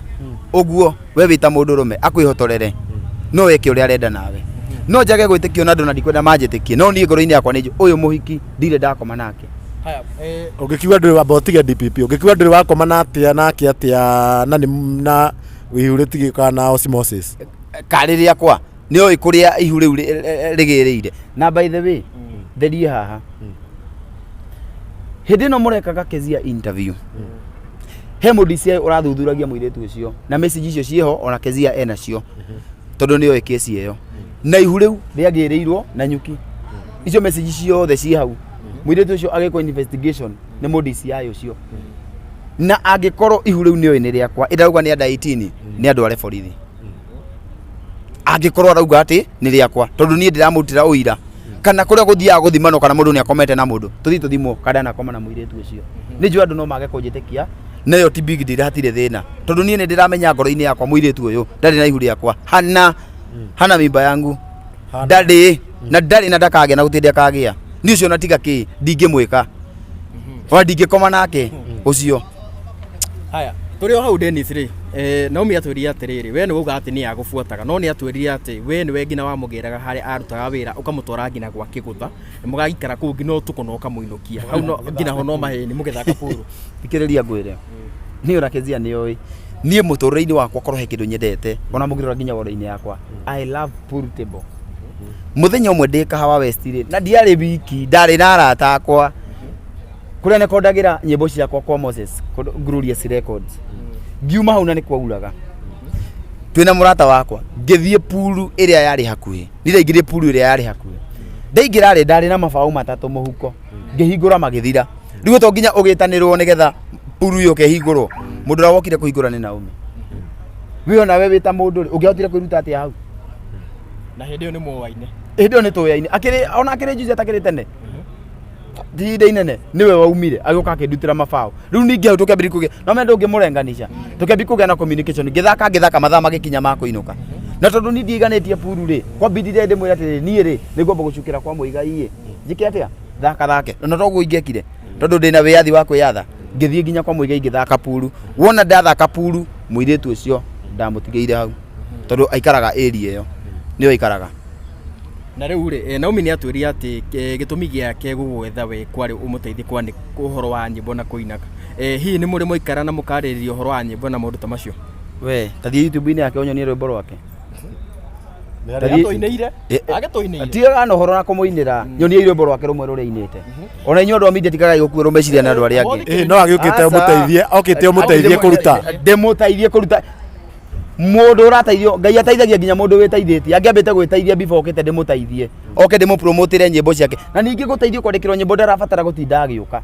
ũguo we wĩ ta mũndũrũme akwĩhotorere no eke ũrĩa arenda nawe no njage gwĩtĩkio na andũ na ndikwenda manjĩtĩkie no niĩ ngoro-inĩ yakwa nĩ njũ ũyũ mũhiki ndirĩ ndakoma nake Haya, eh, Ũngĩkiuga ndũrĩ wamba ũtige DPP, ũngĩkiuga ndũrĩ wakoma na atĩa nake atĩa na nĩ na ihu rĩtigĩkaga na osmosis. Karĩ rĩakwa nĩ oĩ kũrĩa ihu rĩu rĩgĩrĩire. Na by the way, therie haha. Hĩndĩ ĩno mũrekaga Kezia interview, he mũndũ DCI ũrathuthuragia mũirĩtu ũcio na message icio ciĩho ona Kezia enacio tondũ nĩ oĩ kesi ĩyo. Na ihu rĩu rĩagĩrĩirwo na nyuki. Icio message ciothe ciĩ hau. Mũirĩtu ũcio agĩkwo investigation nĩ mũ DCI ũcio. Na angĩkorwo ihu rĩu nĩoĩ nĩ rĩakwa, ĩndauga nĩ under 18, nĩ andware borithi. Angĩkorwo arauga atĩ nĩ rĩakwa, tondũ niĩ ndĩramũrutĩra ũira. Kana kũrĩa gũthiaga gũthimanwo kana mũndũ nĩ akomete na mũndũ, tũthiĩ tũthimwo kana ndanakoma na mũirĩtu ũcio. Nĩ njũĩ andũ no mage kũnjĩtĩkia, na ĩyo ti big deal hatirĩ thĩna. Tondũ niĩ nĩ ndĩramenya ngoro-inĩ yakwa mũirĩtu ũyũ ndarĩ na ihu rĩakwa. Hana, hana mimba yangu. Ndarĩ, na ndarĩ na ndakagĩa na gũtirĩ akagĩa. Niĩ ũcio ona tiga kĩ, ndingĩmwĩka. Ona ndingĩkoma nake ũcio. Haya, tũrĩ o hau Dennis rĩ, eh, Naomi atwĩrire atĩrĩrĩ, we nĩ wauga atĩ nĩ agũbuataga, no nĩ atwĩrire atĩ we nĩwe nginya wamũgĩraga harĩa arutaga wĩra ũkamũtwara nginya gwa kĩgũtha, mũgagĩikara kũu nginya ũtukũ na ũkamũinũkia. Hau no nginya ho no maheni mũgĩthaka puru. Thikĩrĩria ngwĩre. Niĩ ona Kezia nĩ oĩ. Niĩ mũtũrĩre-inĩ wakwa korwo he kĩndũ nyendete, ona mũngĩrora nginya woro-inĩ yakwa, I love pool table. Mũthenya ũmwe ndĩ Kahawa West rĩ, na ndiarĩ wiki, ndarĩ na arata akwa. Kũrĩa nekondagĩra nyĩmbo ciakwa kwa Moses, Glorious Records. Ngiuma hau na nĩ kwauraga. Twĩna mũrata wakwa, ngĩthiĩ puru ĩrĩa yarĩ hakuhĩ. Niĩ ndaingĩrire puru ĩrĩa yarĩ hakuhĩ. Ndaingĩra rĩ, ndarĩ na mabaũ matatũ mũhuko. Ngĩhingũra magĩthira. Rĩu to nginya ũgĩtanĩrwo nĩgetha puru yũke ĩhingũrwo. Mũndũ ũrĩa wokire kũhingũra nĩ Naomi. We onawe wĩ ta mũndũ rĩ, ũngĩahotire kwĩruta atĩa hau? Na hĩndĩ ĩyo nĩ mwoaine. Hĩndĩ ĩyo nĩ tũyaine. Akĩrĩ ona akĩrĩ juzi atakĩrĩ tene. Ti ihinda inene nĩwe waumire agĩũka akĩndutĩra mabaũ. Rĩu ningĩ hau tũkĩambĩrĩria kũgĩa no mende ũngĩmũrenganisha. Tũkĩambia kũgĩa na communication ngĩthaka ngĩthaka mathaa magĩkinya ma kũinũka. Na tondũ niĩ ndiaiganĩtie puru rĩ, kwambindire ndĩmwĩre atĩrĩrĩ niĩ rĩ nĩngwamba gũcukĩra kwa Mũigai ĩ. Njĩke atĩa? Thaka thake. Na toguo ingĩekire tondũ ndĩna wĩyathi wa kwĩyatha. Ngĩthiĩ nginya kwa Mũigai ngĩthaka puru. Wona ndathaka puru mũirĩtu ũcio ndamũtigĩire hau tondũ aikaraga area ĩyo nĩyo aikaraga. Na rĩu rĩ, eh, Naomi nĩ atwĩrire atĩ eh, gĩtũmi gĩake gũgwetha we kwarĩ ũmũteithie kwa ũhoro wa nyĩmbo na kũina. Eh, hihi nĩ mũrĩ mwaikara na mũkarĩrĩria ũhoro wa nyĩmbo na maũndũ ta macio? We, ta thiĩ YouTube-inĩ yake ũnyonie rwĩmbo rwake. Agĩtũinĩire? Agĩtũinĩire? Tigaga na ũhoro na kũmũinĩra, nyoniai rwĩmbo rwake rũmwe rũrĩa ainĩte. Ona inyuĩ andũ a media tigagai gũkuĩrwo meciria nĩ andũ arĩa angĩ. Ĩ no agĩũkĩte Aca. ũmũteithie, okĩte ũmũteithie kũruta. Ndĩmũteithie kũruta. Mũndũ ũrateithio, Ngai ateithagia nginya mũndũ wĩteithĩtie. Angĩambĩte gwĩteithia before okĩte ndĩmũteithie. Oke ndĩmũpromotĩre nyĩmbo ciake. Na ningĩ gũteithio kwandĩkĩrwo nyĩmbo ndarabatara gũtinda agĩũka.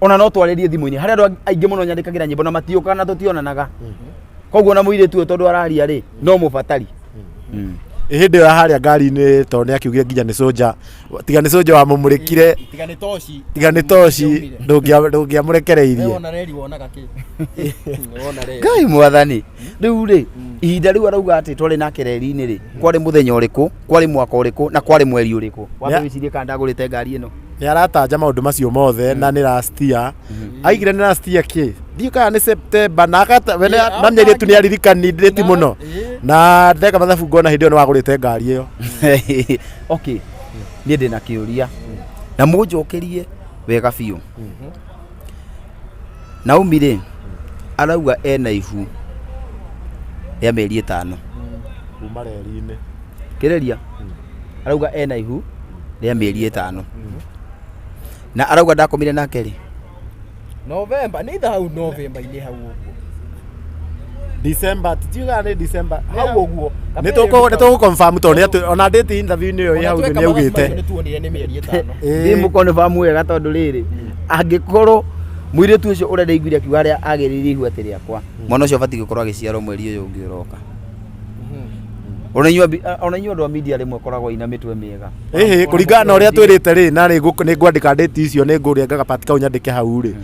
Ona no twarĩrie thimũ-inĩ. Harĩ andũ aingĩ mũno nyandĩkagĩra nyĩmbo na matiũkaga na tũtionanaga. Koguo ona mũirĩtu ũyũ tondũ araria rĩ, no mũbatari. Ĩ hĩndĩ ĩyo ya harĩa ngari-inĩ tondũ nĩ akiugire nginya nĩ cũnja, tiga nĩ cũnja wamũmũrĩkire, Tiga nĩ toci. tiga nĩ toci ndũngĩamũrekereirie. Wona reri wonaga kĩ? Wona reri. Ngai mwathani rĩu rĩ ihinda rĩu arauga atĩ twarĩ nake reri-inĩ rĩ kwarĩ mũthenya ũrĩkũ kwarĩ mwaka ũrĩkũ na kwarĩ mweri ũrĩkũ wambe wĩcirie kana ndagũrĩte ngari ĩno Nĩ aratanja maũndũ macio mothe na nĩ last year. Aigire nĩ last year kĩ? Ndiũĩ kana nĩ September na akata we nĩ- na mĩario tu nĩ aririkani date mũno. Na ndeka mathabu ngona hĩndĩ ĩyo nĩ wagũrĩte ngari ĩyo. Okay. Niĩ ndĩna kĩũria na mũnjokerie wega biũ. Naomi rĩ, arauga ena ihu rĩa mĩeri 5. Kuma reri-inĩ. Kĩrĩria arauga ena ihu rĩa mĩeri 5 na arauga ndakomire nake rĩ. November nĩ itha hau November-inĩ hau ũguo. December, titiugaga nĩ December. Hau ũguo. Nĩ tũkũ nĩ tũkũ confirm tondũ nĩ atũ ona ndĩti interview-inĩ ĩyo ĩ hau thĩ nĩ augĩte. Nĩ tuonire nĩ mĩeri 5. Ĩĩ. Ndĩ mũkonfamu wega tondũ rĩrĩ, angĩkorwo mũirĩtu ũcio ũrĩa ndaiguire akiuga harĩa agĩrĩire ihu atĩ rĩakwa, mwana ũcio abatiĩ gũkorwo agĩciarwo mweri ũyũ ũngĩ ũroka. Ona inyuĩ andũ a media rĩmwe koragwo ina mĩtwe mĩega. Ĩhĩ, kũringana na ũrĩa twĩrĩte rĩ, na nĩ ngwandĩka date icio, nĩ ngũrenga gapati kau nyandĩke hau rĩ.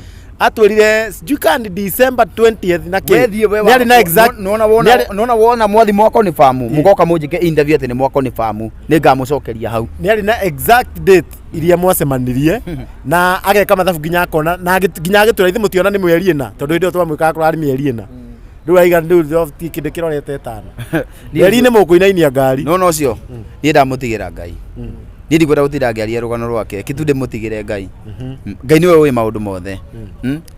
Atwĩrire sijui kana ni December 20th na kĩ. Wethiĩ we Nĩ arĩ na exact nona wona nona wona mwathi mwako nĩ famu mũgoka mũnjĩke interview atĩ nĩ mwako nĩ famu, nĩ ngamũcokeria hau. Nĩ arĩ na exact date iria mwacemanirie na ageka mathabu nginya akona na nginya agĩtwĩra ithe mũtiona nĩ mweri 4, tondũ hĩndĩ ĩyo twamwĩkaga kũrarĩ mĩeri 4. Rĩu aiga rĩu ti kĩndũ kĩrorete 5. Mweri-inĩ mũkũinainia ngari. Nona ũcio niĩ ndamũtigĩra Ngai. Niĩ ndikwenda gũtinda ngĩaria rũgano rwake, kĩtu ndĩmũtigĩre Ngai. Ngai nĩwe ũĩ maũndũ mothe.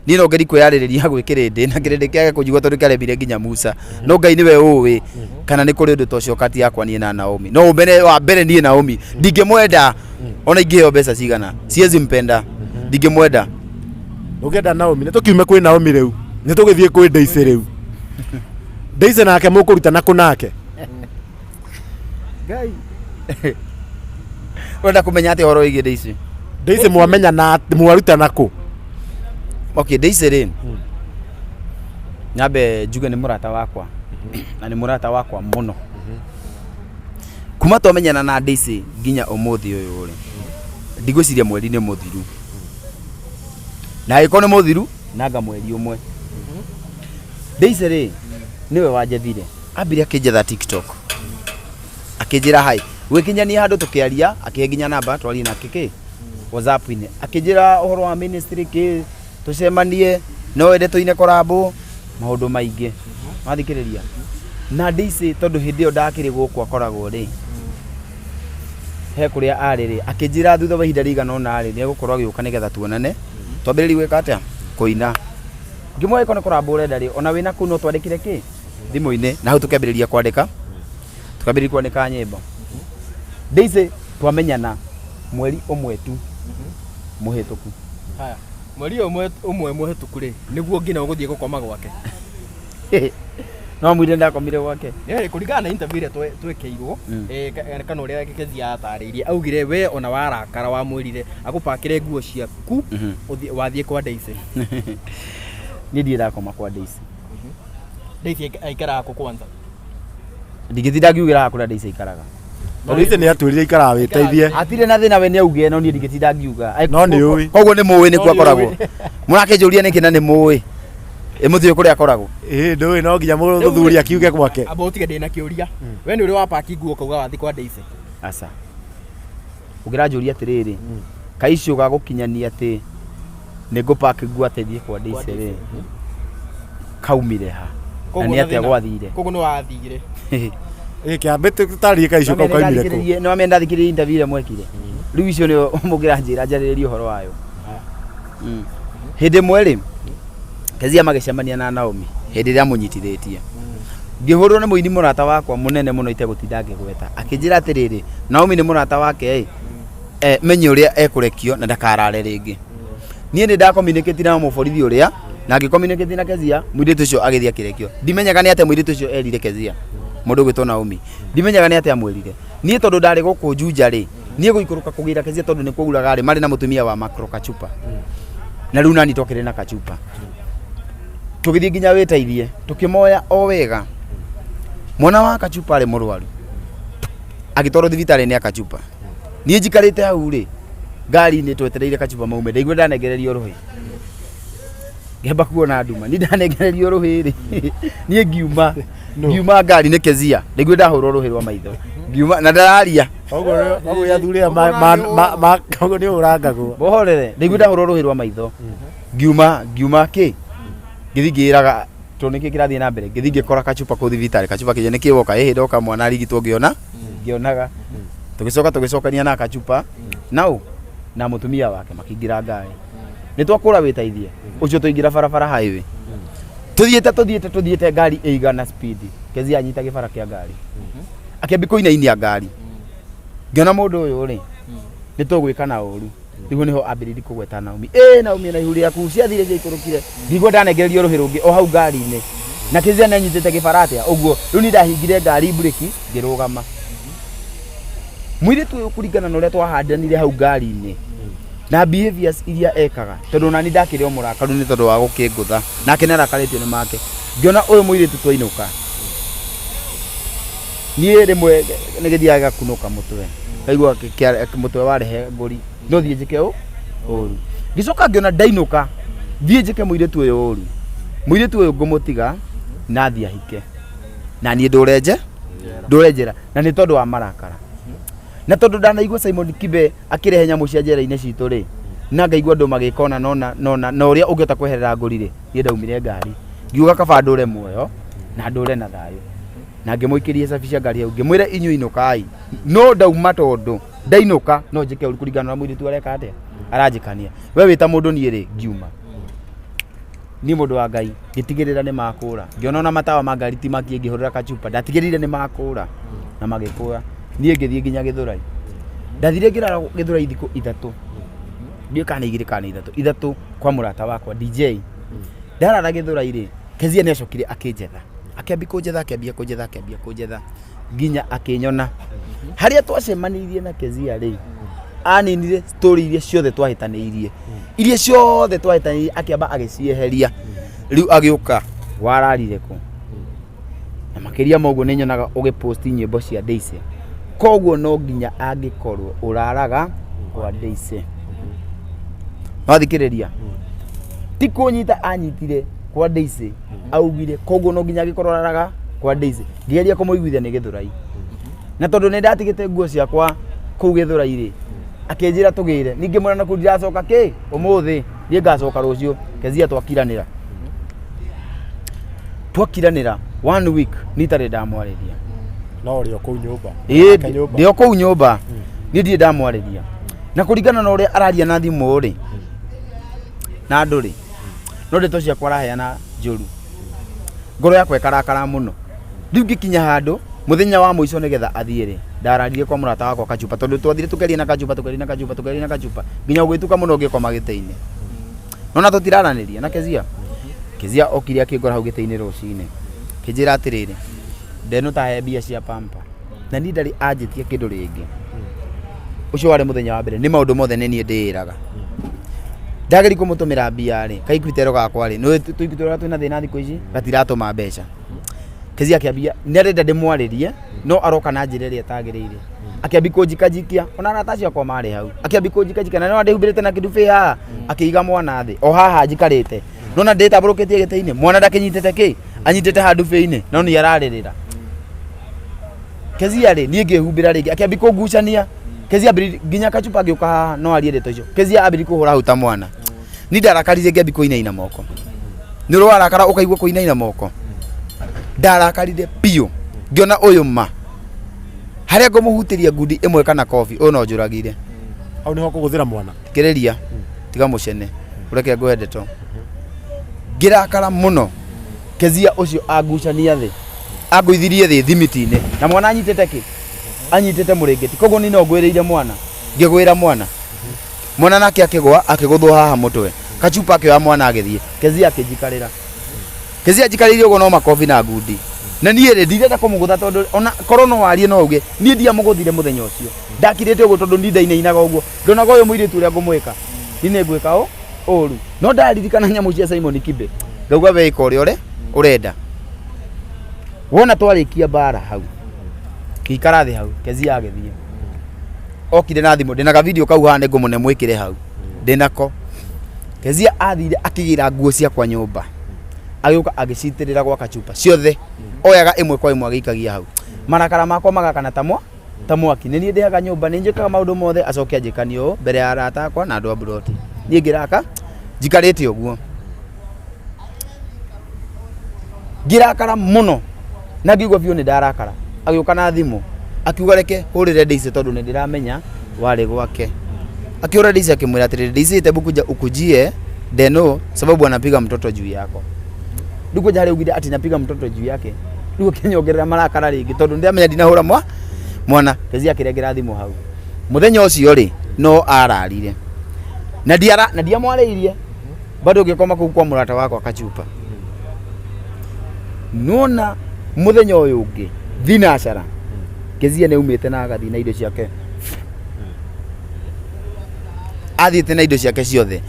Niĩ no ngeri kwĩyarĩrĩria gwĩ kĩrĩndĩ na kĩrĩndĩ kĩage kũnjigua tondũ kĩaremire nginya Musa, no Ngai nĩwe ũĩ kana nĩ kũrĩ ũndũ ta ũcio kati yakwa niĩ na Naomi. No mbere wa mbere niĩ Naomi ndingĩmwenda ona ingĩheo mbeca cigana, siwezi mpenda, ndingĩmwenda. Ũngĩenda Naomi, nĩ tũkiume kwĩ Naomi rĩu, nĩ tũgĩthiĩ kwĩ Daisy rĩu. Daisy nake mũkũrutana kũ nake? Ngai, ũrenda kũmenya atĩa ũhoro wĩgiĩ Daisy? Daisy mwamenyana mwarutana kũ? Okay, Daisy rĩ, nyambe njuge nĩ mũrata wakwa na nĩ mũrata wakwa mũno. Kuma twamenyana na Daisy nginya ũmũthĩ ũyũ rĩ, ndigwĩciria mweri nĩ mũthiru, na angĩkorwo nĩ mũthiru nanga mweri ũmwe. Daisy rĩ, nĩwe wanjethire, ambire akĩnjetha TikTok, akĩnjĩra hi, gwĩkinyania handũ tũkĩaria, akĩhe nginya namba twarie nake kĩ WhatsApp-inĩ, akĩnjĩra ũhoro wa ministry kĩ tũcemanie, no wende tũine korabo, maũndũ maingĩ mathikĩrĩria na Daisy, tondũ hĩndĩ ĩyo ndakĩrĩ gũkũ akoragwo rĩ, he kũrĩa arĩ rĩ, akĩnjĩra thutha wa ihinda rĩigana ũna rĩ, nĩegũkorwo agĩũka nĩgetha tuonane, twambĩrĩrie gwĩka atĩa, kũina. Ngĩmwĩra angĩkorwo nĩ korabo ũrenda rĩ, ona wĩna kũu no twandĩkĩre kĩ thimũ-inĩ, na hau tũkĩambĩrĩria kwandĩka, tũkambĩrĩria kwandĩka nyĩmbo. Daisy twamenyana mweri ũmwe tu mũhĩtũku. Haya, mweri ũmwe ũmwe mũhĩtũku rĩ, nĩguo nginya ũgũthiĩ gũkoma gwake? No mwire ndakomire gwake. Nĩ kũringana na interview ĩrĩa twekĩirwo, kana ũrĩa Kezia atarĩirie, augire we ona warakara wamwĩrire agũpakĩre nguo ciaku ũthiĩ wathiĩ kwa Daisy. Niĩ ndirĩ ndakoma kwa Daisy. Daisy aikaraga kũ kwanza? Ndingĩtinda ngiugĩra haha kũrĩa Daisy aikaraga. Tondũ Daisy nĩ atwĩrire aikaraga wĩteithie. Hatirĩ na thĩna, we nĩ auge, no niĩ ndingĩtinda ngiuga. No nĩ ũĩ. Koguo nĩ mũĩ nĩkuo No nĩ akoragwo. Mũrakĩnjũria nĩkĩ na nĩ mũĩ? Ĩ mũtiũĩ kũrĩa akoragwo? Ĩĩ, ndũĩ, no nginya mũthuri akiuge gwake. Amba ũtige, ndĩna kĩũria. We nĩ ũrĩ wapaki nguo ũkauga wathiĩ kwa Daisy? Aca. Ũngĩranjũria atĩrĩrĩ, kaicio ga gũkinyania atĩ nĩ ngũpaki nguo atĩ thiĩ kwa Daisy rĩ, kaumire ha? Na nĩ atĩa gwathire? Koguo nĩ wathire? Ĩĩ, kĩambe tũtarĩrie kaicio kau kaumire kũ. Nĩ wamenya ndathikĩrĩria interview ĩrĩa mwekire. Rĩu icio nĩo mũngĩranjĩra njarĩrĩrie ũhoro wayo. Hĩndĩ ĩmwe rĩ, Kezia magĩcemania na Naomi hĩndĩ ĩrĩa amũnyitithĩtie. Ngĩhũrwo nĩ mũini mũrata wakwa mũnene mũno itegũtinda ngĩgweta. Akĩnjĩra atĩrĩrĩ, Naomi nĩ mũrata wake ĩ, menye ũrĩa ekũrekio na ndakarare rĩngĩ. Niĩ nĩ ndacommunicate na mũborithi ũrĩa na ngĩcommunicate na Kezia, mũirĩtu ũcio agĩthiĩ akĩrekio. Ndimenyaga nĩ atĩa mũirĩtu ũcio erire Kezia, mũndũ ũgwĩtwo Naomi. Ndimenyaga nĩ atĩa amwĩrire. Niĩ tondũ ndarĩ gũkũ Juja rĩ, niĩ gũikũrũka kũgĩra Kezia tondũ nĩ kwauraga rĩ, marĩ na mũtumia wa Macro Kachupa. Na rĩu nani twakĩrĩ na Kachupa. Tũgĩthiĩ nginya wĩteithie, tũkĩmoya o wega. Mwana wa Kachupa arĩ mũrwaru. Agĩtwarwo thibitarĩ nĩ Akachupa. Niĩ njikarĩte hau rĩ, ngari-inĩ twetereire Kachupa maume, ndaigua ndanengererio rũhĩ. Ngĩamba kuona nduma, niĩ ndanengererio rũhĩ rĩ, niĩ ngiuma, ngiuma ngari nĩ Kezia, ndaigua ndahũrwo rũhĩ rwa maitho. Ngiuma na ndararia. Koguo koguo athuri aya ma ma ma ma koguo nĩ ũrangagwo. Bohorere, ndaigua ndahũrwo rũhĩ rwa maitho. Ngiuma, ngiuma kĩ? Ngĩthiĩ ngĩraga tondũ nĩkĩ kĩrathiĩ na mbere, ngĩthiĩ ngĩkora Kachupa kũu thibitarĩ. Kachupa kĩnjĩra nĩkĩ woka? Ĩhĩ ndoka mwana arigitwo ngĩona, ngĩonaga. Tũgĩcoka tũgĩcokania na kachupa nau na mũtumia wake makĩingĩra ngari. Nĩ twakũra wĩteithie ũcio tũingĩra barabara highway. Tũthiĩte tũthiĩte tũthiĩte ngari ĩigana speed. Kezia anyita gĩbara kĩa ngari. Akĩambia kũinainia ngari. Ngĩona mũndũ ũyũ rĩ, nĩ tũgwĩka na ũru. Nĩguo nĩho ambĩrĩirie kũgweta Naomi. Ĩ Naomi na ihu rĩaku ciathire ciaikũrũkire. Ngĩigua ndanengererio rũhĩ rũngĩ o hau ngari-inĩ. Na Kezia nĩ anyitĩte gĩbara atĩa ũguo. Rĩu niĩ ndahingire ngari mburĩki ngĩrũgama. Mũirĩtu ũyũ kũringana na ũrĩa twahandanire hau ngari-inĩ na behaviors iria ekaga tondũ ona niĩ ndakĩrĩ o mũrakaru nĩ tondũ wa gũkĩngũtha nake nĩ arakarĩtio nĩ make. Ngĩona ũyũ mũirĩtu twainũka niĩ rĩmwe nĩ gĩthiaga gĩgakunũka mũtwe ngaigua mũtwe warehe ngũri no thiĩ njĩke ũru. Ngĩcoka ngĩona ndainũka thiĩ njĩke mũirĩtu ũyũ ũru, mũirĩtu ũyũ ngũmũtiga na thiĩ ahike na niĩ ndũre nje ndũre njera na nĩ tondũ wa marakara na tondũ ndanaigua Simon Kibe akĩrehe nyamũ cia njera-inĩ citũ rĩ na ngaigua andũ magĩka ona nona nona na ũrĩa ũngĩhota kweherera ngũri rĩ niĩ ndaumire ngari ngiuga kaba ndũre muoyo na ndũre na thayũ na ngĩmũikĩria cabi cia ngari hau ngĩmwĩra inyuĩ inũkai no ndauma tondũ ndainũka no njĩke ũru kũringana na mũirĩtu areka atĩa aranjĩkania we wĩta mũndũ niĩ rĩ ngiuma niĩ mũndũ wa Ngai ngĩtigĩrĩra nĩ makũra ngĩona ona matawa ma ngari ti makie ngĩhũrĩra kachupa ndatigĩrĩire nĩ makũra na magĩkũra niĩ ngĩthiĩ nginya Gĩthũrai ndathire ngĩrara Gĩthũrai thikũ ithatũ ndiũĩ kana nĩ igĩrĩ kana nĩ ithatũ ithatũ kwa mũrata wakwa DJ ndarara Gĩthũrai rĩ Kezia nĩ acokire akĩnjetha akĩambia kũnjetha akĩambia kũnjetha akĩambia kũnjetha nginya akĩnyona harĩa twacemanirie na Kezia rĩ aninire story iria ciothe twahĩtanĩirie iria ciothe twahĩtanĩirie akĩamba agĩcieheria rĩu agĩũka wararire kũ na makĩria ma ũguo nĩ nyonaga ũgĩposti nyĩmbo cia Daisy koguo no nginya angĩkorwo ũraraga kwa Daisy wathikĩrĩria ti kũnyita anyitire kwa Daisy augire koguo no nginya angĩkorwo ũraraga kwa Daisy ngĩgeria kũmũiguithia nĩ Gĩthũrai na tondũ nĩ ndatigĩte nguo ciakwa kũu Gĩthũrai rĩ akĩnjĩra tũgĩre ningĩ mwĩra naku ndiracoka kĩ ũmũthĩ niĩ ngacoka rũciũ Kezia twakiranĩra twakiranĩra one week niĩ itarĩ ndamwarĩria No ũrĩ o kũu nyũmba. Ĩĩ, Ake nyũmba. ndĩ o kũu nyũmba niĩ ndirĩ ndamwarĩria na kũringana na ũrĩa araria na thimũ rĩ na andũ rĩ no ndeto ciakwa araheana njũru ngoro yakwa ĩkarakara mũno rĩu ngĩkinya handũ mũthenya wa mũico nĩgetha athiĩ rĩ ndararire kwa mũrata wakwa kachupa tondũ twathire tũkĩaria na kachupa tũkĩaria na kachupa tũkĩaria na kachupa nginya gũgĩtuka mũno ngĩkoma gĩtĩ-inĩ nona tũtiraranĩria na Kezia Kezia okire akĩngora hau gĩtĩ-inĩ rũcinĩ kĩnjĩra atĩrĩrĩ ndeno tahe mbia cia pampa na niĩ ndarĩ anjĩtia kĩndũ rĩngĩ ũcio warĩ mũthenya wa mbere nĩ maũndũ mothe nĩ niĩ ndĩĩraga ndageria kũmũtũmĩra mbia rĩ kaikwitero gakwa rĩ nĩ tũikwitero twĩna thĩna thikũ ici gatiratũma mbeca Kezia akĩambia nĩ arenda ndĩmwarĩrie no aroka na njĩra ĩrĩa ĩtagĩrĩire akĩambia kũnjikajikia ona arata acio akwa marĩ hau akĩambia kũnjikajikia na nĩ ndĩhumbĩrĩte na kĩndubĩ haha akĩiga mwana thĩ o haha njikarĩte nona ndĩtambũrũkĩtie gĩtĩ-inĩ mwana ndakĩnyitĩte kĩ anyitĩte handũ bĩ-inĩ no nĩ ararĩrĩra Kezia rĩ niĩ ngĩhumbĩra rĩngĩ akĩambia kũngucania Kezia ambĩrĩirie nginya kachupa agĩũka haha no arie ndeto icio Kezia ambĩrĩirie kũhũra hau ta mwana niĩ ndarakarire ngĩambia kũinaina moko nĩ ũrĩ warakara ũkaigua kũinaina moko ndarakarire biũ ngĩona ũyũ ma harĩa ngũmũhutĩria ngundi ĩmwe kana kobi ũyũ no njũragire Hau nĩho kũgũthĩra mwana. thikĩrĩria tiga mũcene ũreke ngũhe ndeto ngĩrakara mũno Kezia ũcio angucania thĩ angũithirie thĩ thimiti-inĩ na mwana anyitĩte kĩ anyitĩte mũrĩngĩti koguo niĩ no ngwĩrĩire mwana ngĩgwĩra mwana mwana nake akĩgwa akĩgũthwo haha mũtwe kachupa akĩoya mwana agĩthiĩ Kezia akĩnjikarĩra Kezia njikarĩire ũguo no makobi na ngundi na niĩ rĩ ndirenda kũmũgũtha tondũ ona korwo no warie no uge niĩ ndiamũgũthire mũthenya ũcio ndakirĩte ũguo tondũ niĩ ndainainaga ũguo ndonaga ũyũ mũirĩtu ũrĩa ngũmwĩka niĩ nĩ ngwĩka ũ ũru no ndaririkana nyamũ cia Simon Kibe ngauga we ĩka ũrĩa ũre ũrenda wona twarĩkia mbara hau ngĩikara thĩ hau Kezia agĩthiĩ okire na thimũ ndĩna gavideo kau haha nĩngũmũne mwĩkĩre hau ndĩnako Kezia athire akĩgĩra nguo ciakwa nyũmba agĩũka agĩcitĩrĩra gwa kachupa ciothe oyaga ĩmwe kwa ĩmwe agĩikagia hau marakara makwa magakana ta mwa ta mwaki nĩ niĩ ndĩhaga nyũmba nĩ njĩkaga maũndũ mothe acoke anjĩkanie ũũ mbere ya arata akwa na andũ a mburoti niĩ ngĩraka njikarĩte ũguo ngĩrakara mũno na ngĩigua biũ nĩ ndarakara agĩũka na thimũ Akiuga reke hũrĩre Daisy tondũ nĩ ndĩramenya warĩ gwake. Akĩhũra Daisy akĩmwĩra atĩrĩrĩ, Daisy hebu kuja ukujie Deno sababu anapiga mtoto juu yako. Rĩu kwanja harĩa augire atĩ napiga mtoto juu yake, rĩu akĩnyongerera marakara rĩngĩ tondũ ndĩramenya ndinahũra mwa mwana. Kezia akĩrengera thimũ hau. Mũthenya ũcio rĩ, no ararire na ndiara na ndiamwarĩirie, bado ngĩkoma kũu kwa mũrata wakwa kachupa. Nona mũthenya ũyũ ũngĩ thinacara, Kezia nĩ aumĩte na agathiĩ na indo ciake, athiĩte na indo ciake ciothe.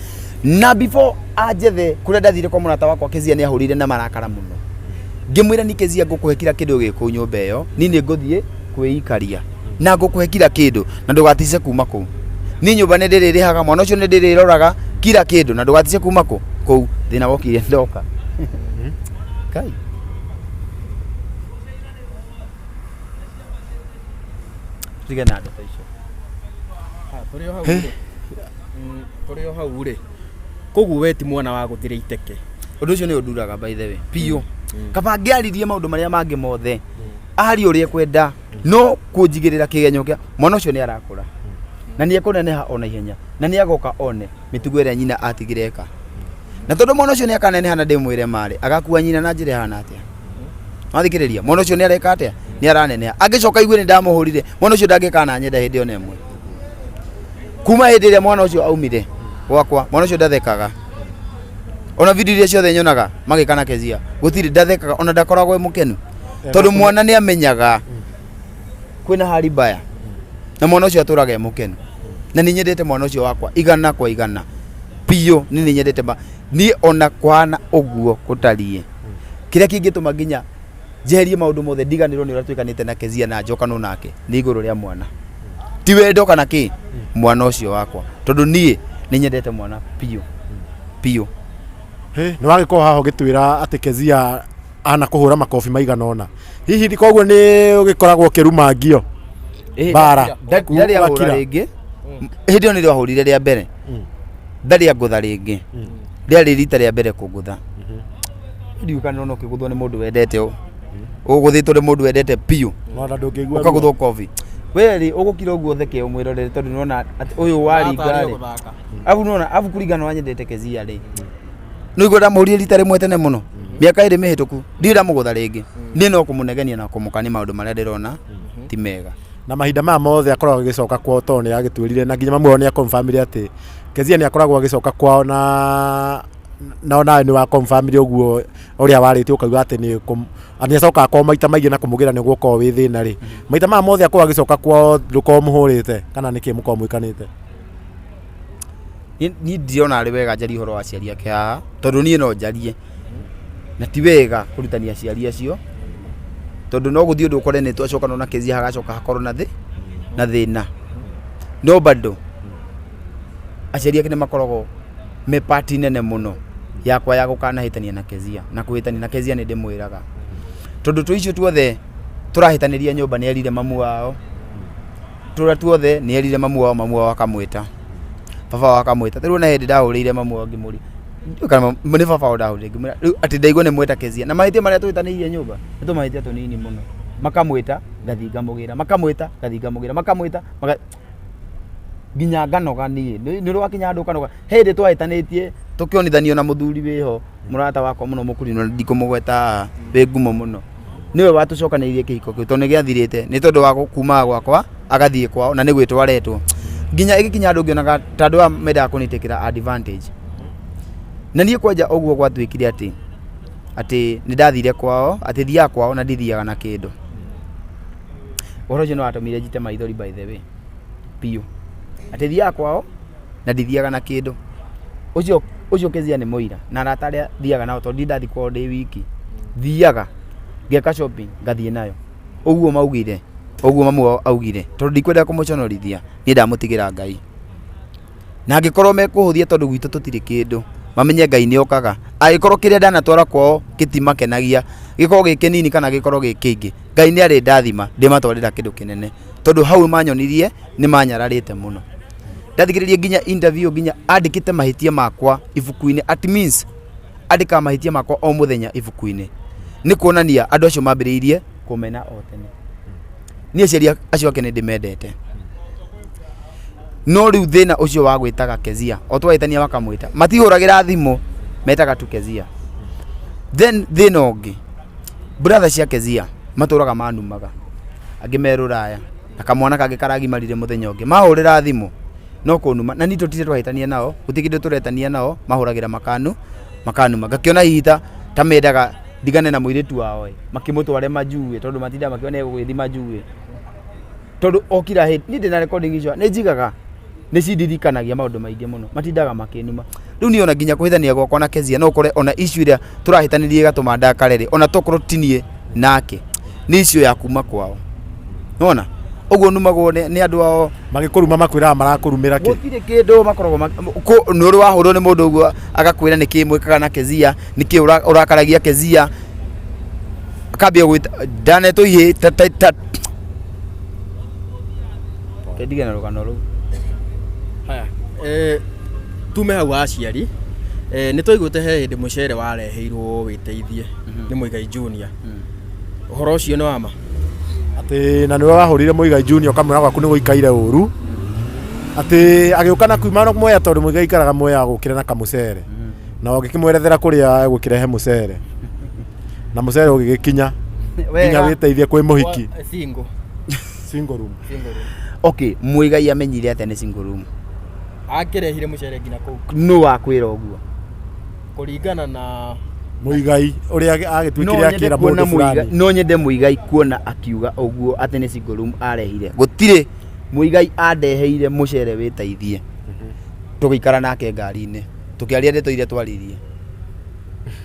Na before anjethe kũrĩa ndathire kwa mũrata wakwa, Kezia nĩ ahũrire na marakara mũno. Ngĩmwĩra, ni Kezia, ngũkũhe kila kĩndũ gĩ kũu nyũmba ĩyo, ni nĩ ngũthiĩ kwĩikaria na ngũkũhe kila kĩndũ na ndũgatice kuma kũu. Ni nyũmba nĩ ndĩrĩrĩhaga, mwana ũcio nĩ ndĩrĩroraga kila kĩndũ na ndũgatice kuma kũ kũu. Thĩna wokire ndoka Kai. Tige na ndeto icio. Tũrĩ o hau rĩ, tũrĩ o hau rĩ, koguo we ti mwana wa gũthĩra iteke? Ũndũ ũcio nĩ ũnduraga, by the way, biũ. Kaba ngĩaririe maũndũ marĩa mangĩ mothe, arie ũrĩa ekwenda, no kũnjigĩrĩra kĩgenyo kĩa mwana ũcio. Nĩ arakũra na nĩ ekũneneha ona ihenya na nĩ agoka one mĩtugo ĩrĩa nyina atigire eka. Na tondũ mwana ũcio nĩ akaneneha na ndĩmwĩre marĩ agakua nyina na njĩra ĩhana atĩa. Wathikĩrĩria, mwana ũcio nĩ areka atĩa? Nĩ araneneha. Angĩcoka igue nĩ ndamũhũrire, mwana ũcio ndangĩkana nyenda hĩndĩ ona ĩmwe. Kuma hĩndĩ ĩrĩa mwana ũcio aumire gwakwa, mwana ũcio ndathekaga. Ona video iria ciothe nyonaga magĩka na Kezia, gũtirĩ ndathekaga, ona ndakoragwo e mũkenu, tondũ mwana nĩ amenyaga kwĩna hali mbaya na mwana ũcio atũraga e mũkenu. Na nĩ nyendete mwana ũcio wakwa igana kwa igana biũ. Nĩ nyendete ma niĩ ona kwana ũguo gũtariĩ. Kĩrĩa kĩngĩtũma nginya njeherie maũndũ mothe, ndiganĩrwo nĩ ũrĩa twĩkanĩte na Kezia na njokanwo nake, nĩ igũrũ rĩa mwana, ti wendo kana kĩ, mwana ũcio wakwa, tondũ niĩ nĩ nyendete mwana biũ biũ. Nĩ wagĩkorwo haha ũgĩtwĩra atĩ Kezia ana kũhũra makobi maigana ũna. Hihi koguo nĩ ũgĩkoragwo ũkĩrumangio mbara? Ndarĩ ahũra Wakira. rĩngĩ. Hĩndĩ ĩyo nĩrĩo ahũrire rĩa mbere. Ndarĩ angũtha rĩngĩ, rĩarĩ rita rĩa mbere kũngũtha. Ndiũĩ kana nona ũkĩgũthwo nĩ mũndũ wendete, ũ ũgũthĩtwo nĩ mũndũ wendete biũ. Ona ndũngĩigua ruo. Ũkagũthwo kobi we rĩ, ũgũkira ũguo ũtheke ũmwĩrorere, tondũ nĩwona atĩ ũyũ waringa rĩ, abu nĩwona abu kũringana na wanyendete Kezia rĩ, nĩguo ndamũhũrire rita rĩmwe tene mũno mĩaka 2 mĩhĩtũku. Ndirĩ ndamũgũtha rĩngĩ. Niĩ no kũmũnegenia na kũmũkania maũndũ marĩa ndĩrona ti mega. Na mahinda maya mothe akoragwo agĩcoka kwao, tondũ nĩ agĩtwĩrire na nginya mamu wao nĩ akonfamire atĩ Kezia nĩ akoragwo agĩcoka kwao, na onawe nĩ wakonfamire ũguo ũrĩa warĩtie, ũkauga atĩ nĩ nĩ acokaga kwao maita maingĩ na kũmũgĩra nĩ gũkorwo wĩ thĩna rĩ. Maita maya mothe akoragwo agĩcoka kwao, ndũkorwo mũhũrĩte kana nĩkĩ mũkorwo mwĩkanĩte? Niĩ ndirona arĩ wega njarie ũhoro wa aciari ake haha, tondũ niĩ no njarie na ti wega kũrutania aciari acio, tondũ no gũthiĩ ũndũ ũkore nĩ twacokana na Kezia hagacoka hakorwo na thĩ na thĩna. No bado aciari ake nĩ makoragwo me pati nene mũno yakwa ya gũkanahĩtania na Kezia na kũhĩtania na Kezia. Nĩ ndĩmwĩraga, tondũ tũ icio tuothe tũrahĩtanĩria nyũmba, nĩ erire mamu wao. Tũrĩa tuothe nĩ erire mamu wao, mamu wao akamwĩta, baba wao akamwĩta. Rĩu ona hĩndĩ ndahũrĩire mamu wao ngĩmũria, ndiũĩ kana nĩ baba wao ndahũrĩire, ngĩmwĩra rĩu atĩ ndaigua nĩ mweta Kezia na mahĩtia marĩa tũhĩtanĩirie nyũmba nĩ tũmahĩtia tũnini mũno. Makamwĩta, ngathiĩ ngamũgĩra, makamwĩta, ngathiĩ ngamũgĩra, makamwĩta nginya nganoga. Niĩ nĩ rwakinya handũ ũkanoga. He hĩndĩ twahĩtanĩtie tũkĩonithanio na mũthuri wĩho, mũrata wakwa mũno mũkũrinũ, na ndikũmũgweta haha, wĩ ngumo mũno, nĩwe watũcokanĩirie kĩhiko kĩu, tondũ nĩ gĩathirĩte nĩ tondũ wa kumaga gwakwa agathiĩ kwao na nĩ gwĩtwo aretwo, nginya ĩgĩkinya handũ ngĩonaga ta andũ aya mendaga kũnĩtĩkĩra advantage. Na niĩ kwanja ũguo gwatuĩkire atĩ nĩ ndathire kwao, atĩ thiaga kwao na ndithiaga na kĩndũ. Ũhoro ũcio nĩ watũmire njite maithori, by the way, biũ, atĩ thiaga kwao na ndithiaga na kĩndũ. Ũcio Kezia nĩ mũira na arata arĩa thiaga nao, tondũ ndathiĩ kwao ndĩ wiki, thiaga ngeka shopping, ngathiĩ nayo ũguo maugire, ũguo mamu wao augire, tondũ ndikwenda kũmũconorithia. Niĩ ndamũtigĩra Ngai, na angĩkorwo mekũhũthia tondũ gwitũ tũtirĩ kĩndũ, mamenye Ngai nĩ okaga. Angĩkorwo kĩrĩa ndanatwara kwao gĩtimakenagia, gĩkorwo gĩ kĩnini kana gĩkorwo gĩ kĩingĩ, Ngai nĩ arĩ ndathima ndĩmatwarĩra kĩndũ kĩnene, tondũ hau manyonirie nĩ manyararĩte mũno. Ndathikĩrĩria nginya interview, nginya andĩkĩte mahĩtia makwa ibuku-inĩ. At means andĩkaga mahĩtia makwa o mũthenya ibuku-inĩ, nĩ kuonania andũ acio mambĩrĩirie kũmena o tene. Niĩ aciari acio ake nĩ ndĩmendete. No rĩu thĩna ũcio wa gwĩtaga Kezia, o twahĩtania makamwĩta. Matihũragĩra thimũ, metaga tu Kezia. Then thĩna ũngĩ, brother cia Kezia matũraga manumaga. Angĩ me rũraya, na kamwana kangĩ karagimarire mũthenya ũngĩ. Mahũrĩra thimũ, no kũnuma. Na niĩ tũtirĩ twahĩtania nao, gũtirĩ kĩndũ tũretania nao, mahũragĩra makanu, makanuma. Ngakĩona hihi ta ta mendaga ndigane na mũirĩtu wao ĩ, makĩmũtware majuu ĩ, tondũ matindaga makiuga nĩ egũgĩthiĩ majuu ĩ. Tondũ o kila hĩndĩ, niĩ ndĩna recording icio, nĩ njigaga, nĩ cindirikanagia maũndũ maingĩ mũno, matindaga makĩnuma. Rĩu niĩ ona nginya kũhĩtania gwakwa na Kezia, no ũkore ona issue ĩrĩa tũrahĩtanirie ĩgatũma ndakare rĩ, ona tokorwo ti niĩ nake, nĩ issue ya kuma kwao. Nĩwona? Ũguo numagwo nĩ andũ ao. Magĩkũruma makwĩraga marakũrumĩra kĩ? Gũtirĩ kĩndũ makoragwo nĩ ũrĩ wahũrwo nĩ mũndũ ũguo agakwĩra nĩkĩ mwĩkaga na Kezia, nĩkĩ ũrakaragia Kezia, akambia gwĩta ndanetwo ihĩ ta ta ta ndige na rũgano rũu. Haya, tume hau aciari, nĩ twaiguĩte he hĩndĩ mũcere wareheirwo wĩteithie nĩ Muigai Junior. Ũhoro ũcio nĩ wa ma? Atĩ na nĩwe wahũrire Muigai Junior ũkamwĩra gwaku nĩ gũikaire ũru. Atĩ agĩũka na kuma Mwea tondũ Muigai aikaraga Mwea agũkĩre na kamũcere. Na ũgĩkĩmwerethera kũrĩa egũkĩrehe mũcere. Na mũcere ũgĩgĩkinya nginya wĩteithie kwĩ mũhiki. Single. Single room. Single room. Okay, Muigai amenyire atĩa nĩ single room? Akĩrehire mũcere nginya kũu. Nũ wakwĩra ũguo? Kũringana na Muigai ũrĩa agĩtuĩkire akĩra mũndũ fulani. No nyende Muigai kuona akiuga ũguo atĩ nĩ single room arehire. Gũtirĩ Muigai andeheire mũcere wĩteithie. Tũgĩikara nake ngari-inĩ. Tũkĩaria ndeto iria twaririe.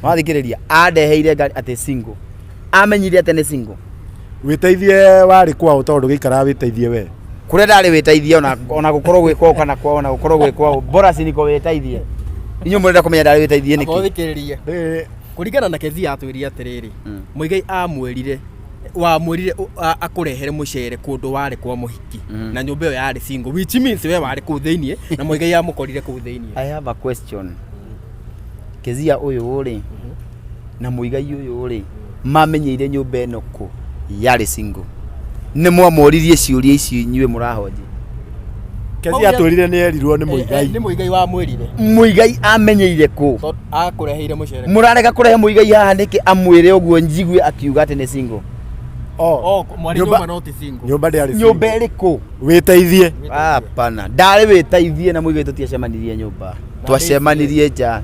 Wathikĩrĩria andeheire ngari atĩ single. Amenyire atĩ nĩ single. Wĩteithie warĩ kwao tondũ gĩikaraga wĩteithie we. Kũrĩa ndarĩ wĩteithie ona gũkorwo gwĩ kwao kana kwao ona gũkorwo gwĩ kwao. Bora si niko wĩteithie. Inyuĩ mũrenda kũmenya ndarĩ wĩteithie nĩkĩ? Agothikĩrĩrie. Kũringana na Kezia atwĩrire atĩrĩrĩ, Muigai amwĩrire wamwĩrire akũrehere mũcere kũndũ warĩ kwa mũhiki na nyũmba ĩyo yarĩ single, which means we warĩ kũu thĩiniĩ na Muigai amũkorire kũu thĩiniĩ. I have a question. Kezia ũyũ rĩ na Muigai ũyũ rĩ mamenyeire nyũmba ĩno kũ yarĩ single? Nĩ mwamoririe ciũria icio inyuĩ mũrahonji? Kezia atwĩrire nĩ erirwo nĩ Muigai. Nĩ Muigai wamwĩrire. Muigai amenyeire kũ? Tondũ akũreheire mũcere. Mũrarega kũrehe Muigai haha nĩkĩ amwĩre ũguo njigue akiuga atĩ nĩ single? Oh, mwarĩ nyũmba no ti single. Nyũmba ndĩarĩ single. Nyũmba ĩrĩkũ? Wĩteithie. Hapana. Ndarĩ wĩteithie na Muigai tũtiacemanirie nyũmba. Twacemanirie nja.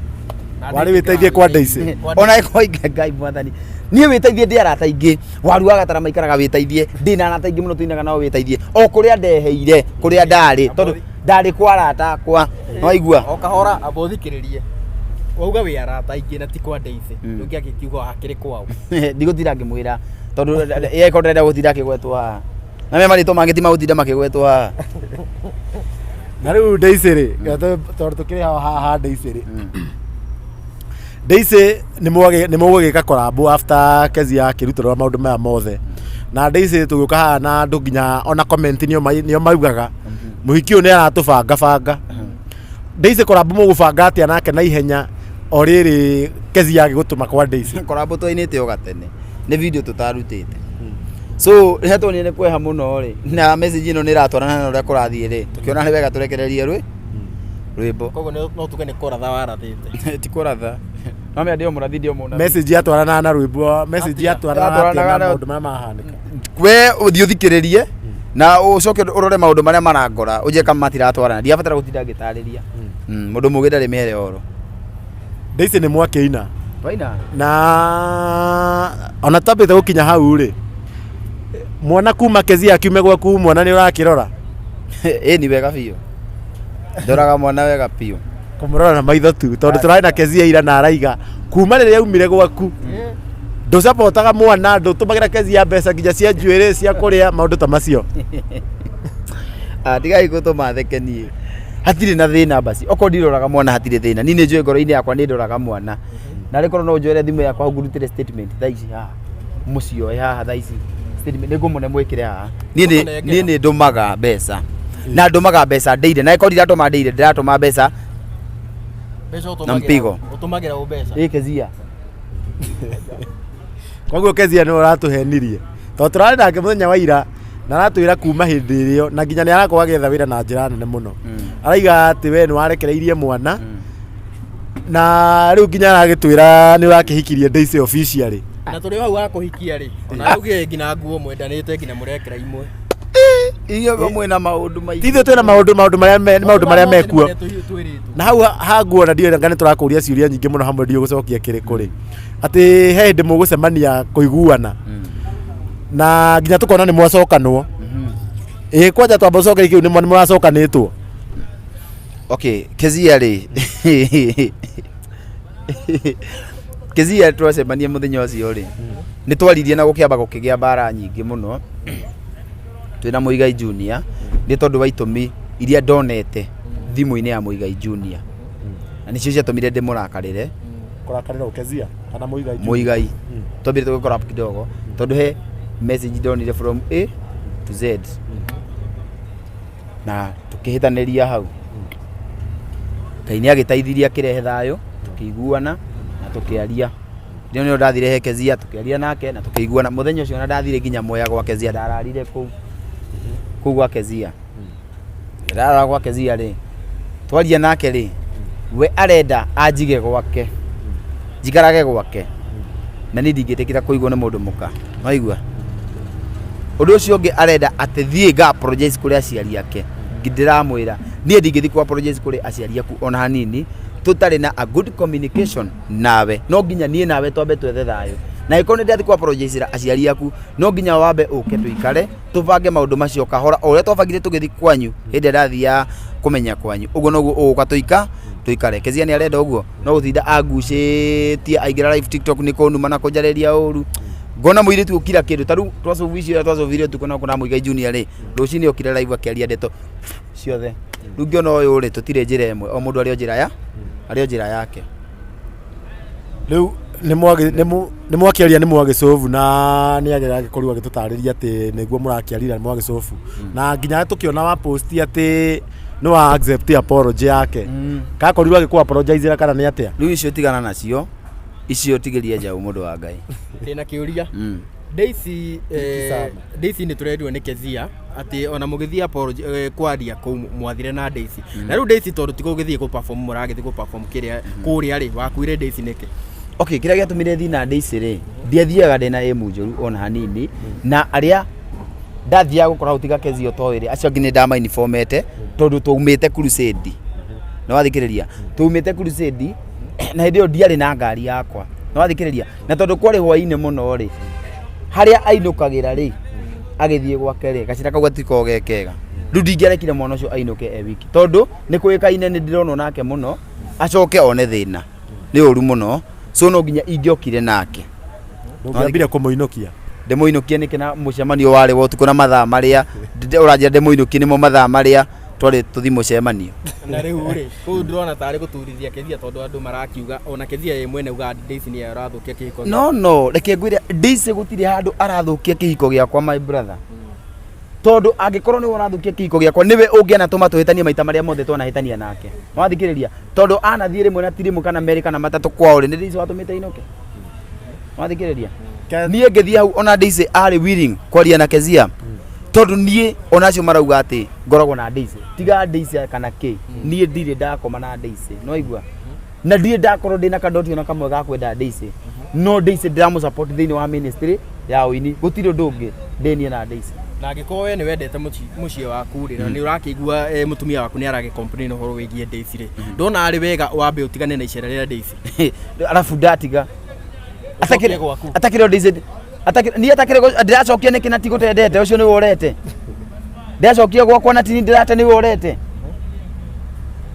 Warĩ wĩteithie kwa Daisy. Ona ĩko Ngai mwathani. Niĩ wĩteithie ndĩ arata aingĩ. Waru wa gatara maikaraga wĩteithie. Ndĩ na arata aingĩ mũno tũinaga nao wĩteithie. O kũrĩa ndeheire, kũrĩa ndarĩ. Tondũ ndarĩ kwa arata akwa. Nĩwaigua? O kahora amba ũthikĩrĩrie. Wauga wĩ arata aingĩ na ti kwa Daisy. Ũngĩ agĩkiuga hakĩrĩ kwao. Ndigũtinda ngĩmwĩra. Tondũ yeko ndarenda gũtinda akĩgwetwo haha. Na me marĩtwa mangĩ ti magũtinda makĩgwetwo haha. Na rĩu Daisy rĩ, tondũ tũkĩrĩ haha ha Daisy rĩ. Daisy nĩ mũgũgĩka collab after Kezia akĩrutũrũra maũndũ maya mothe. Na Daisy tũgĩũka haha na andũ nginya ona comment nĩo maugaga mũhiki ũyũ nĩ aratũbanga banga. Daisy collab mũgũbanga atĩa nake na ihenya o rĩrĩ Kezia agĩgũtũma kwa Daisy? Collab twainĩte o gatene. Nĩ video tũtarutĩte. So rĩrĩa tuonire nĩ kweha mũno rĩ, na message ĩno nĩ ĩratwarana na ũrĩa kũrathiĩ rĩ, tũkĩona nĩ wega tũrekererie rwĩmbo. Koguo no tuge nĩ kũratha warathĩte. Ti kũratha. No menya ndĩ o mũrathi ndĩ o mũnabii. Message yatwarana na rwĩmbo, message yatwarana atĩa na maũndũ marĩa mahanĩka? We ũthiĩ ũthikĩrĩrie na ũcoke ũrore maũndũ marĩa marangora ũnjĩre kama matiratwarana. Ndiabatara gũtinda ngĩtarĩria. Mũndũ mũgĩ ndarĩ mĩhere oro. Daisy nĩ mwakĩina. Twaina. Na ona twambĩte gũkinya hau rĩ, mwana kuma Kezia akiume gwaku mwana nĩ ũrakĩrora? Ĩni wega biũ. Ndoraga mwana wega biũ. Kũmũrora na maitho tu tondũ tũrarĩ na Kezia ira na araiga kuma rĩrĩa aumire gwaku ndũcapotaga mwana, ndũtũmagĩra Kezia mbeca nginya cia njuĩrĩ cia kũrĩa maũndũ ta macio. Tigai gũtũma theke niĩ. Hatirĩ na thĩna basi. Okorwo ndiroraga mwana hatirĩ thĩna. Niĩ nĩ njũĩ ngoro-inĩ yakwa nĩ ndoraga mwana. Na rĩkorwo no njoere thimũ yakwa hau ngũrutĩre statement thaa ici haha. Mũcioe haha thaa ici. Statement nĩ ngũmũne mwĩkĩre haha. Niĩ nĩ ndũmaga mbeca. Na ndũmaga mbeca ndĩire. Na ĩkorwo ndiratũma ndĩire, ndĩratũma mbeca na mpigo. Ũtũmagĩra ũ mbeca? Ĩ Kezia. Koguo Kezia nĩwe ũratũhenirie. Tondũ tũrarĩ nake mũthenya wa ira Na aratwĩra kuma hĩndĩ ĩrĩo na nginya nĩ arakorwo agĩetha wĩra na njĩra nene mũno. Araiga atĩ we nĩ warekereirie mwana na rĩu nginya aragĩtwĩra nĩ ũrakĩhikirie Daisy officially. Na tũrĩ hau wa kũhikia rĩ, ona augire nginya nguo mwendanĩte nginya mũrekĩra imwe. Inyuĩ mwĩna maũndũ maingĩ. Ti ithuĩ twĩna maũndũ maũndũ marĩa me- maũndũ marĩa mekuo. Marĩa twĩrĩtwo. Na hau ha nguo na ndiũĩ anga nĩ tũrakũria ciũria nyingĩ mũno hamwe ndiũĩ gũcokia kĩrĩkũ rĩ, atĩ he hĩndĩ mũgũcemania kũiguana na nginya tũkona nĩ mwacokanwo. Ĩ kwanja twamba ũcokerie kĩu, nĩ mũracokanĩtwo? Okay, Kezia rĩ, Kezia twacemania mũthenya ũcio rĩ, nĩ twaririe na gũkĩamba gũkĩgĩa mbara nyingĩ mũno twĩna Mũigai Junior, nĩ tondũ wa itũmi iria ndonete thimũ-inĩ ya Mũigai Junior, na nĩcio ciatũmire ndĩmũrakarĩre. Kũrakarĩra Kezia kana Mũigai? Mũigai. Twambire tũgĩkora kidogo tondũ he message ndonire from A to Z na tũkĩhĩtanĩria hau. Ngai nĩ agĩteithirie akĩrehe thayũ, tũkĩiguana na tũkĩaria. Rĩo nĩrĩo ndathire he Kezia, tũkĩaria nake na tũkĩiguana. Mũthenya ũcio ona ndathire nginya Mwea gwa Kezia, ndararire kũu kũu gwa Kezia. Ndarara gwa Kezia rĩ, twaria nake rĩ, we arenda anjige gwake, njikarage gwake, na niĩ ndingĩtĩkĩra kũigwo nĩ mũndũ mũka. Waigua? Ũndũ ũcio ũngĩ arenda atĩ thiĩ nga apologize kũrĩ aciari ake. Ndĩramwĩra niĩ ndingĩthiĩ kũ apologize kũrĩ aciari aku ona hanini tũtarĩ na a good communication nawe. No nginya niĩ nawe twambe twethe thayũ, na angĩkorwo nĩ ndathiĩ kũ apologize aciari aku, no nginya wambe ũke tũikare tũbange maũndũ macio kahora o ũrĩa twabangire tũgĩthiĩ kwanyu hĩndĩ ĩrĩa ndathiaga kũmenya kwanyu. Ũguo noguo ũgũka tũikare. Kezia nĩ arenda ũguo, no gũtinda angucĩtie aingĩra live TikTok nĩ kũnuma na kũnjarĩria ũru. Ngona mũirĩtu ũkira kĩndũ ta rĩu twacobu icio twacobire ũtukũ na kũna Mũigai Junior rĩ, rũcinĩ okire live akĩaria ndeto ciothe. Rĩu ngĩona ũyũ rĩ, tũtirĩ njĩra ĩmwe, o mũndũ arĩ o njĩra ya arĩ o njĩra yake. Rĩu nĩ mwakĩaria nĩ mwagĩcobu na nĩ agĩkorirwo agĩtũtarĩria atĩ nĩguo mũrakĩarira nĩ mwagĩcobu, na nginya tũkĩona wa post atĩ nĩ wa accept apology yake. Kakorirwo agĩkũ apologize kana nĩ atĩa? Rĩu icio tigana nacio, icio tigĩria njaũ mũndũ wa Ngai. Ndĩna kĩũria. Daisy, Daisy nĩ tũrerirwo nĩ Kezia atĩ ona mũgĩthiĩ apology, kwaria kũu mwathire na Daisy. Na rĩu Daisy tondũ ti gũgĩthiĩ kũ perform mũragĩthiĩ kũ perform kĩrĩa kũrĩa rĩ, wakuire Daisy nĩkĩ? Okay, kĩrĩa gĩatũmire thiĩ na Daisy rĩ, ndiathiaga ndĩna ĩmu njũru ona hanini, na arĩa ndathiaga gũkora hau tiga Kezia ũtoĩ rĩ, acio angĩ nĩ ndamainibomete tondũ twaumĩte crusade. Nĩ wathikĩrĩria? Twaumĩte crusade na hĩndĩ ĩyo ndiarĩ na ngari yakwa. Nĩ wathikĩrĩria? Na tondũ kwarĩ hwainĩ mũno rĩ, harĩa ainũkagĩra rĩ, agĩthiĩ gwake rĩ, gacĩra kau gatikoragwo ge kega. Rĩu ndingĩarekire mwana ũcio ainũke e wiki tondũ nĩ kũĩkaine nĩ ndĩronwo nake mũno, acoke one thĩna. Nĩ ũru mũno, so no nginya ingĩokire nake. Ndũngĩambire kũmũinũkia? Ndĩmũinũkie nĩkĩ na mũcemanio warĩ wa ũtukũ na mathaa marĩa ũranjĩra ndĩmũinũkie nĩmo mathaa marĩa twarĩ tũthiĩ mũcemanio. Na rĩu rĩ, kũu ndĩrona tarĩ gũturithia Kezia tondũ andũ marakiuga ona Kezia ye mwene ugaga Daisy nĩye ũrathũkia kĩhiko gĩake. No no, reke ngwĩre, Daisy gũtirĩ handũ arathũkia kĩhiko gĩakwa, my brother. Tondũ angĩkorwo nĩwe ũrathũkia kĩhiko gĩakwa, nĩwe ũngĩanatũma tũhĩtanie maita marĩa mothe twanahĩtania nake. Wathikĩrĩria? Tondũ anathiĩ rĩmwe na ti rĩmwe kana merĩ kana matatũ kwao rĩ, nĩ Daisy watũmĩte ainũke. Wathikĩrĩria? Niĩ ngĩthiĩ hau ona Daisy arĩ willing kwaria na Kezia, tondũ niĩ ona acio marauga atĩ ngoragwo na Daisy, tiga Daisy kana kĩ, niĩ ndirĩ ndakoma na Daisy. Nĩwaigua? Na ndirĩ ndakorwo ndĩna kadoti ona kamwe ga kwenda Daisy, no Daisy ndĩramũ support thĩinĩ wa ministry ya ũini. Gũtirĩ ũndũ ũngĩ ndĩ niĩ na Daisy. Na angĩkorwo we nĩ wendete mũciĩ waku rĩ, na nĩ ũrakĩigua mũtumia waku nĩ aragĩ complain ũhoro wĩgiĩ Daisy rĩ, ndona arĩ wega wambe ũtigane na icera rĩa Daisy? Arabu ndatiga. Ũcokie Atakĩrĩ gwaku. Atakĩrĩ o Daisy atakĩrĩ niĩ atakĩrĩ ndĩracokia nĩkĩ na tigũtendete ũcio nĩwe ũrete ndĩracokia gwakwa na tini ndĩrate nĩwe ũrete.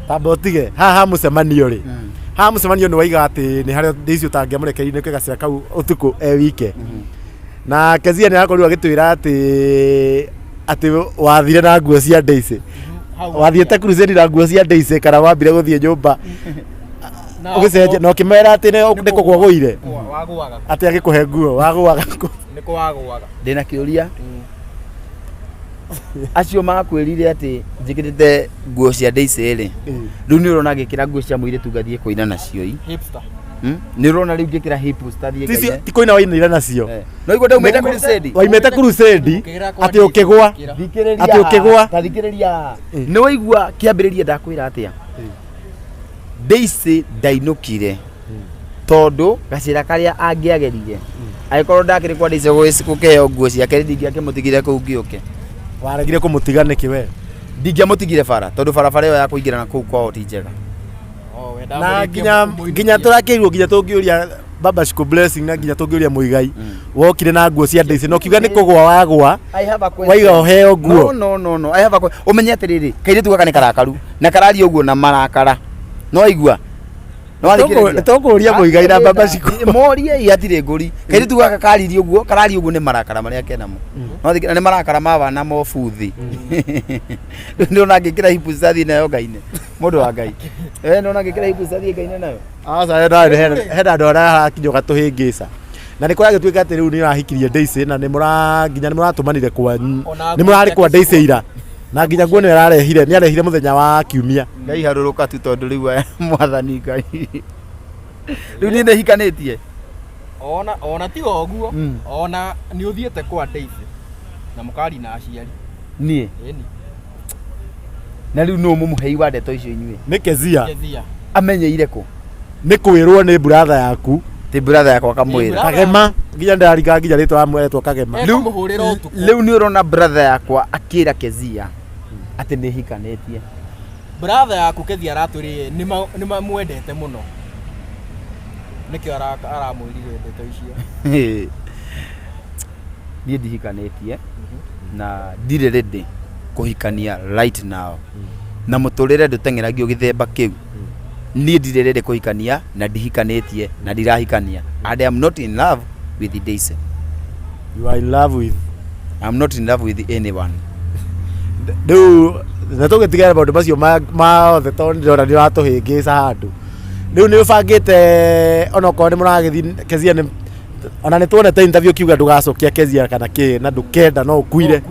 Tamba ũtige haha mũcemanio rĩ, haha mũcemanio nĩ waiga atĩ nĩ harĩa Daisy ũtangĩamũrekereirie nĩkĩ gacĩra kau ũtukũ e wike, na Kezia nĩ arakorirwo agĩtwĩra atĩ wathire na nguo cia Daisy, wathiĩte crusade na nguo cia Daisy kana wambire gũthiĩ nyũmba ũgĩcenjia na ũkĩmera atĩ nĩ kũgwa gũire? Wagũaga. Atĩ agĩkũhe nguo wagũaga kũ? Nĩ kũ wagũaga? Ndĩna kĩũria. Acio makwĩrire atĩ njĩkĩrĩte nguo cia Daisy rĩ, rĩu nĩ ũrona ngĩkĩra nguo cia mũirĩtu ngathiĩ kũina nacio i Hipster. Nĩ ũrona rĩu ngĩkĩra hips tathiĩ Ticio- ngaine ti kũina wainĩire nacio Eh. No igua ndaumĩte crusade. Waimĩte crusade Ũkĩgera kwa atĩ ũkĩgũa. Kĩra. Thikĩrĩria. Atĩ ũkĩgũa. Ta thikĩrĩria. Nĩ waigua kĩambĩrĩria ndakwĩra atĩa? Daisy ndainũkire tondũ gacĩra karĩa angĩagerire angĩkorwo ndakĩrĩ kwa Daisy gũkĩheo nguo ciake ndingĩakĩmũtigire kũu ngĩũke. Waregire kũmũtiga nĩkĩ we? Ndingĩamũtigire bara tondũ barabara ĩyo ya kũingĩra na kũu kwao ti njega. Oh, wendaga Na mũrĩkie nginya mũinũkie. nginya tũrakĩirwo nginya tũngĩũria Baba Shiko Blessing na nginya tũngĩũria Muigai wokire na nguo cia Daisy na ũkiuga nĩ kũgũa wagũa I have a question. waiga ũheo nguo. No, no, no, no. I have a question. Ũmenye atĩrĩrĩ, kairĩtu gaka nĩ karakaru na kararia ũguo na marakara. No waigua? No wathikĩrĩria? Tũkũria Muigai na Baba Shiko. Morie ĩ hatirĩ ngũri. Kairĩtu gaka karirie ũguo, kararia ũguo nĩ marakara marĩa kenamo. No wathikĩrĩria nĩ marakara ma wana mobuthi. Rĩu ndĩrona ngĩkĩra hipu cathiĩ nayo ngaine. Mũndũ wa Ngai. Eh, ndĩrona ngĩkĩra hipu cathiĩ ngaine nayo. Aca hena hena andũ arĩa harakinya ũgatũhĩngĩca na nĩ kũragĩtuĩka atĩ rĩu nĩ ũrahikirie Daisy na nĩ mũra nginya nĩ mũratũmanire kwanyu Ona nĩ mũrarĩ kwa nguo Daisy ira na nginya nguo nĩ ararehire nĩ arehire mũthenya wa kiumia. Ngai harũrũka tu tondũ rĩu aya mwathani Ngai. Rĩu niĩ nĩhikanĩtie. Ona tiga ũguo, ona nĩ ũthiĩte kwa Daisy na mũkari na aciari. Niĩ. Ĩni. Na rĩu nũ mũmũhei wa ndeto icio inyuĩ? Nĩ Kezia. Kezia. Amenyeire kũ? Nĩ kwĩrwo nĩ brother yaku. Ti brother yakwa kamwĩra. Kagema nginya ndĩrarika nginya rĩtwa ya mweretwo Kagema. Ekũmũhũrĩra ũtukũ. Rĩu nĩ ũrona brother yakwa akĩra Kezia atĩ nĩ hikanĩtie. Brother yaku Kezia aratwĩrire nĩ mamwendete mũno. Nĩkĩo aramwĩrire ndeto icio. Niĩ ndihikanĩtie na ndirĩ ready kũhikania right now. Na mũtũrĩre ndũteng'eragio gĩthemba kĩu. Niĩ ndirĩ ready kũhikania na ndihikanĩtie na ndirahikania. And I am not in love with Daisy. You are in love with I'm not in love with anyone. Rĩu na tũgĩtigana maũndũ macio mothe tondũ ndĩrona nĩ ũratũhĩngĩca handũ. Rĩu nĩ ũbangĩte onokorwo nĩ mũragĩthiĩ Kezia nĩ ona nĩ tuonete interview ũkiuga ndũgacokia Kezia kana kĩ na ndũkenda no ũkuire.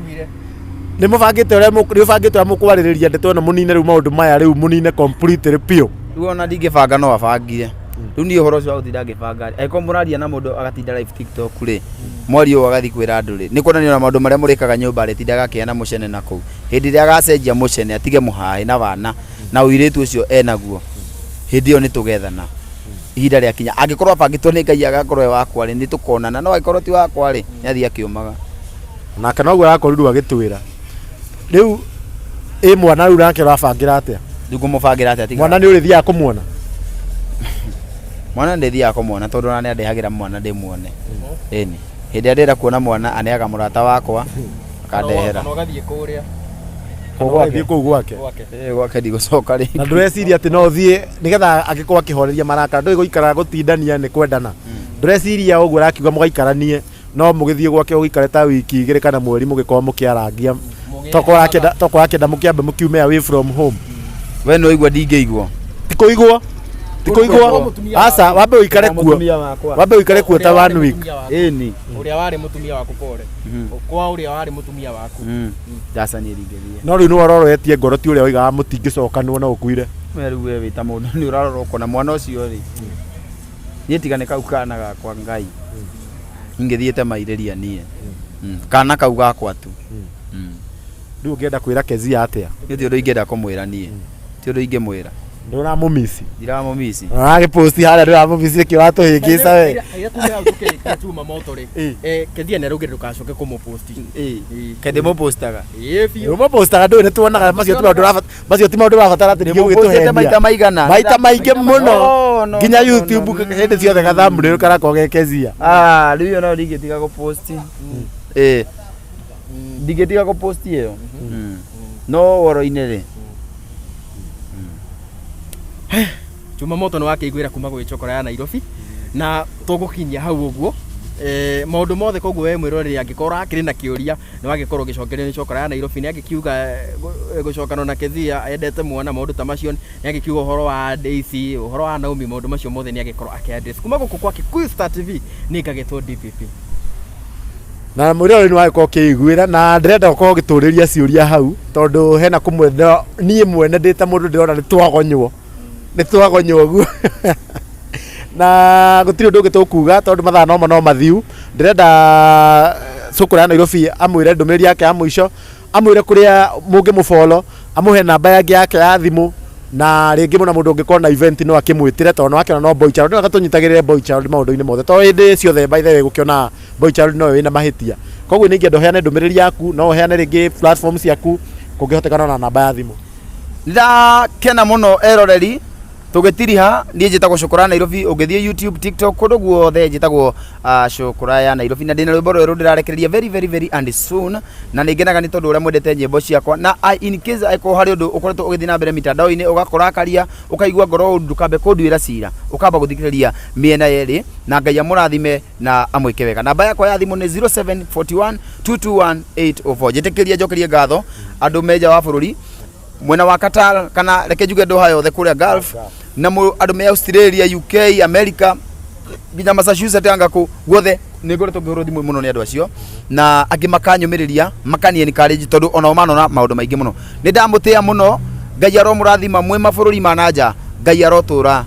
Nĩ mũbangĩte ũrĩa nĩ ũbangĩte ũrĩa mũkwarĩrĩria ndeto ĩno mũnine rĩu maũndũ maya rĩu mũnine completely biũ. Rĩu ona ndingĩbanga no abangire. Rĩu niĩ ũhoro ũcio wa gũtinda ngĩbanga rĩ, angĩkorwo mũraria na mũndũ agatinda live TikTok rĩ, mwaria ũyũ agathiĩ kwĩra andũ rĩ, nĩ kuonania ona maũndũ marĩa mũrĩkaga nyũmba rĩ, tindaga akĩheana mũcene na kũu. Hĩndĩ ĩrĩa agacenjia mũcene atige mũhahĩ na wana na ũirĩtu ũcio enaguo, hĩndĩ ĩyo nĩ tũgethana. Ihinda rĩakinya, angĩkorwo abangĩtwo nĩ Ngai agakorwo e wakwa rĩ, nĩ tũkonana, no angĩkorwo ti wakwa rĩ, nĩ athiĩ akĩũmaga. Nake noguo arakorirwo agĩtwĩra. Rĩu ĩ mwana rĩu nake ũrabangĩra atĩa? Rĩu ngũmũbangĩra atĩa tiga? Mwana nĩ ũrĩthiaga kũmuona? Mwana ndĩthiaga kũmuona tondũ ona nĩ andehagĩra mwana ndĩmuone. Ĩni. Hĩndĩ ĩrĩa ndĩrenda kuona mwana aneaga mũrata wakwa akandehera. Kana ũgathiĩ kũrĩa Kũu gwake? Ũgathiĩ kũu gwake. Gwake. Ĩĩ gwake ndigũcoka rĩngĩ. Na ndũreciria atĩ no ũthiĩ nĩgetha angĩkorwo akĩhoreria marakara ndũĩ gũikara gũtindania nĩ kwendana. Ndũreciria ũguo arakiuga mũgaikaranie no mũgĩthiĩ gwake ũgĩikare ta wiki igĩrĩ kana mweri mũgĩkorwo mũkĩarangia tokorwo arakĩenda tokorwo arakĩenda mũkĩambe mũkiume away from home. We nĩ waigua ndingĩigua. Ti kũigwo ti kũigwo Mũtumia aca wambe ũikare kuo Mũtumia wakwa. wambe ũikare kuo ta Ũrĩa warĩ one week. mũtumia waku. Ĩni. Ũrĩa warĩ mũtumia waku pole. Kwa ũrĩa warĩ mũtumia waku. Aca niĩ ndingĩthiĩ. No rĩu nĩ wororoetie ngoro ti ũrĩa woigaga mũtingĩcokanwo no ũkuire. We rĩu we wĩ ta mũndũ nĩ ũrarora ũkona mwana ũcio rĩ. Niĩ tiga nĩ kau kana gakwa Ngai. Ingĩthiĩte mairĩria niĩ. Kana kau gakwa tu. Rĩu ũngĩenda kwĩra Kezia atĩa? Niĩ ti ũndũ ingĩenda kũmwĩra niĩ. Ti ũndũ ingĩmwĩra. Ndũramũmici. Ndiramũmici. Ũragĩposti harĩa ndũramũmici nĩkĩ ũratũhĩngĩca we. Ira tume hau tũkĩrĩkia chuma moto rĩ. Kezia nĩ araugire ndũgacoke kũmũposti. Kaĩ ndĩmũpostaga? Ĩĩ biũ. Ũmũpostaga ndũĩ nĩ tuonaga macio ti maũndũ ũrabatara macio ti maũndũ ũrabatara atĩ ningĩ Ndĩmũpostĩte maita ũgĩtũhenia. maigana? Maita maingĩ mũno. No, no, Nginya no, no, YouTube no. hĩndĩ ciothe gathumbnail karakorwo ge Kezia. Ah, rĩu ĩyo nayo ndingĩtiga gũposti. Ĩĩ. Ndingĩtiga gũposti ĩyo. No ũhoro-inĩ rĩ. Chuma moto nĩ wakĩiguĩra kuma gwĩ Chokora ya Nairobi na tũgũkinyia hau ũguo maũndũ mothe koguo we mwĩroreri angĩkorwo ũrakĩrĩ na kĩũria nĩ wagĩkorwo ũgĩcokerio nĩ Chokora ya Nairobi nĩ angĩkiuga gũcokana na Kezia endete mwana maũndũ ta macio nĩ angĩkiuga ũhoro wa Daisy ũhoro wa Naomi maũndũ macio mothe nĩ angĩkorwo akĩ address kuma gũkũ kwa Kikuyu Star TV nĩ ngagĩtwo DPP. Na mwĩroreri nĩ wagĩkorwo ũkĩiguĩra na ndĩrenda gũkorwo ũgĩtũrĩria ciũria hau tondũ hena kũmwe niĩ mwene ndĩ ta mũndũ ndĩrona nĩ twagonywo nĩ twagonywo ũguo. Na gũtirĩ ũndũ ũngĩ tũkuga tondũ mathaa nomo no mathiu. Ndĩrenda cũkũra ya Nairobi amwĩre ndũmĩrĩri yake ya mũico, amwĩre kũrĩa mũngĩmũbolo, amũhe namba yangĩ yake ya thimũ, na rĩngĩ mũna mũndũ ũngĩkorwo na event no akĩmwĩtĩre, tondũ nĩwakĩona no boy child. Nĩwega tũnyitagĩrĩre boy child maũndũ-inĩ mothe, tondũ hĩndĩ ciothe by the way gũkĩona boy child nowe wĩna mahĩtia. Koguo nĩ ingĩenda ũheane ndũmĩrĩri yaku, no ũheane rĩngĩ platform ciaku kũngĩhotekana na namba ya thimũ. Ndakena mũno eroreri tũgĩtiriha. Niĩ njĩtagwo Cũkũra Nairobi. Ũngĩthiĩ YouTube, TikTok, kũndũ guothe njĩtagwo Cũkũra ya Nairobi, na ndĩna rwĩmbo rwerũ ndĩrarekereria very very very and soon, na nĩ ngenaga nĩ tondũ ũrĩa mwendete nyĩmbo ciakwa. Na in case angĩkorwo harĩ ũndũ ũkoretwo ũgĩthiĩ na mbere mitandao-inĩ ũgakũrakaria, ũkaigua ngoro ũru, ndũkambe kũnduĩra cira, ũkamba gũthikĩrĩria mĩena yerĩ, na Ngai amũrathime na amwĩke wega. Namba yakwa ya thimũ nĩ 0741 221 804. Njĩtĩkĩria njokerie ngatho andũ me nja wa bũrũri, mwena wa Qatar, kana reke njuge Doha yothe kũrĩa Gulf, na andũ me Australia, UK, America, nginya Massachusetts, anga kũ guothe. Nĩ ngoretwo ngĩhũrwo thimũ mũno nĩ andũ acio, na angĩ makanyũmĩrĩria, makani encourage, tondũ onao manona maũndũ maingĩ mũno. Nĩ ndamũtĩa mũno. Ngai aromũrathima mwĩ mabũrũri ma na nja. Ngai arotũra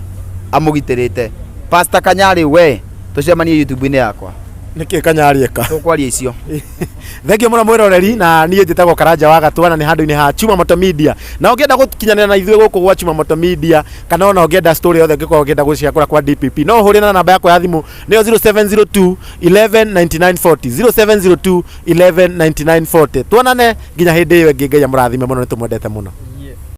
amũgitĩrĩte. Pastor Kanyarĩ, we tũcemanie YouTube-inĩ yakwa. Nĩkĩ Kanyarĩ eka? Tũkwaria icio. Thengiũ mũno mwĩroreri, na niĩ njĩtagwo Karanja wa Gatwa, na nĩ handũ-inĩ ha Chuma Moto Media. Na ũngĩenda gũkinyanĩra na ithuĩ gũkũ gwa Chuma Moto Media, kana ona ũngĩenda story yothe ũngĩkorwo ũngĩenda gũciakũra kwa DPP, no ũhũrĩre na namba yakwa ya thimũ, nĩyo 0702 11 99 40, 0702 11 99 40. Tuonane nginya hĩndĩ ĩyo ĩngĩ. Ngai amũrathime mũno, nĩ tũmwendete mũno.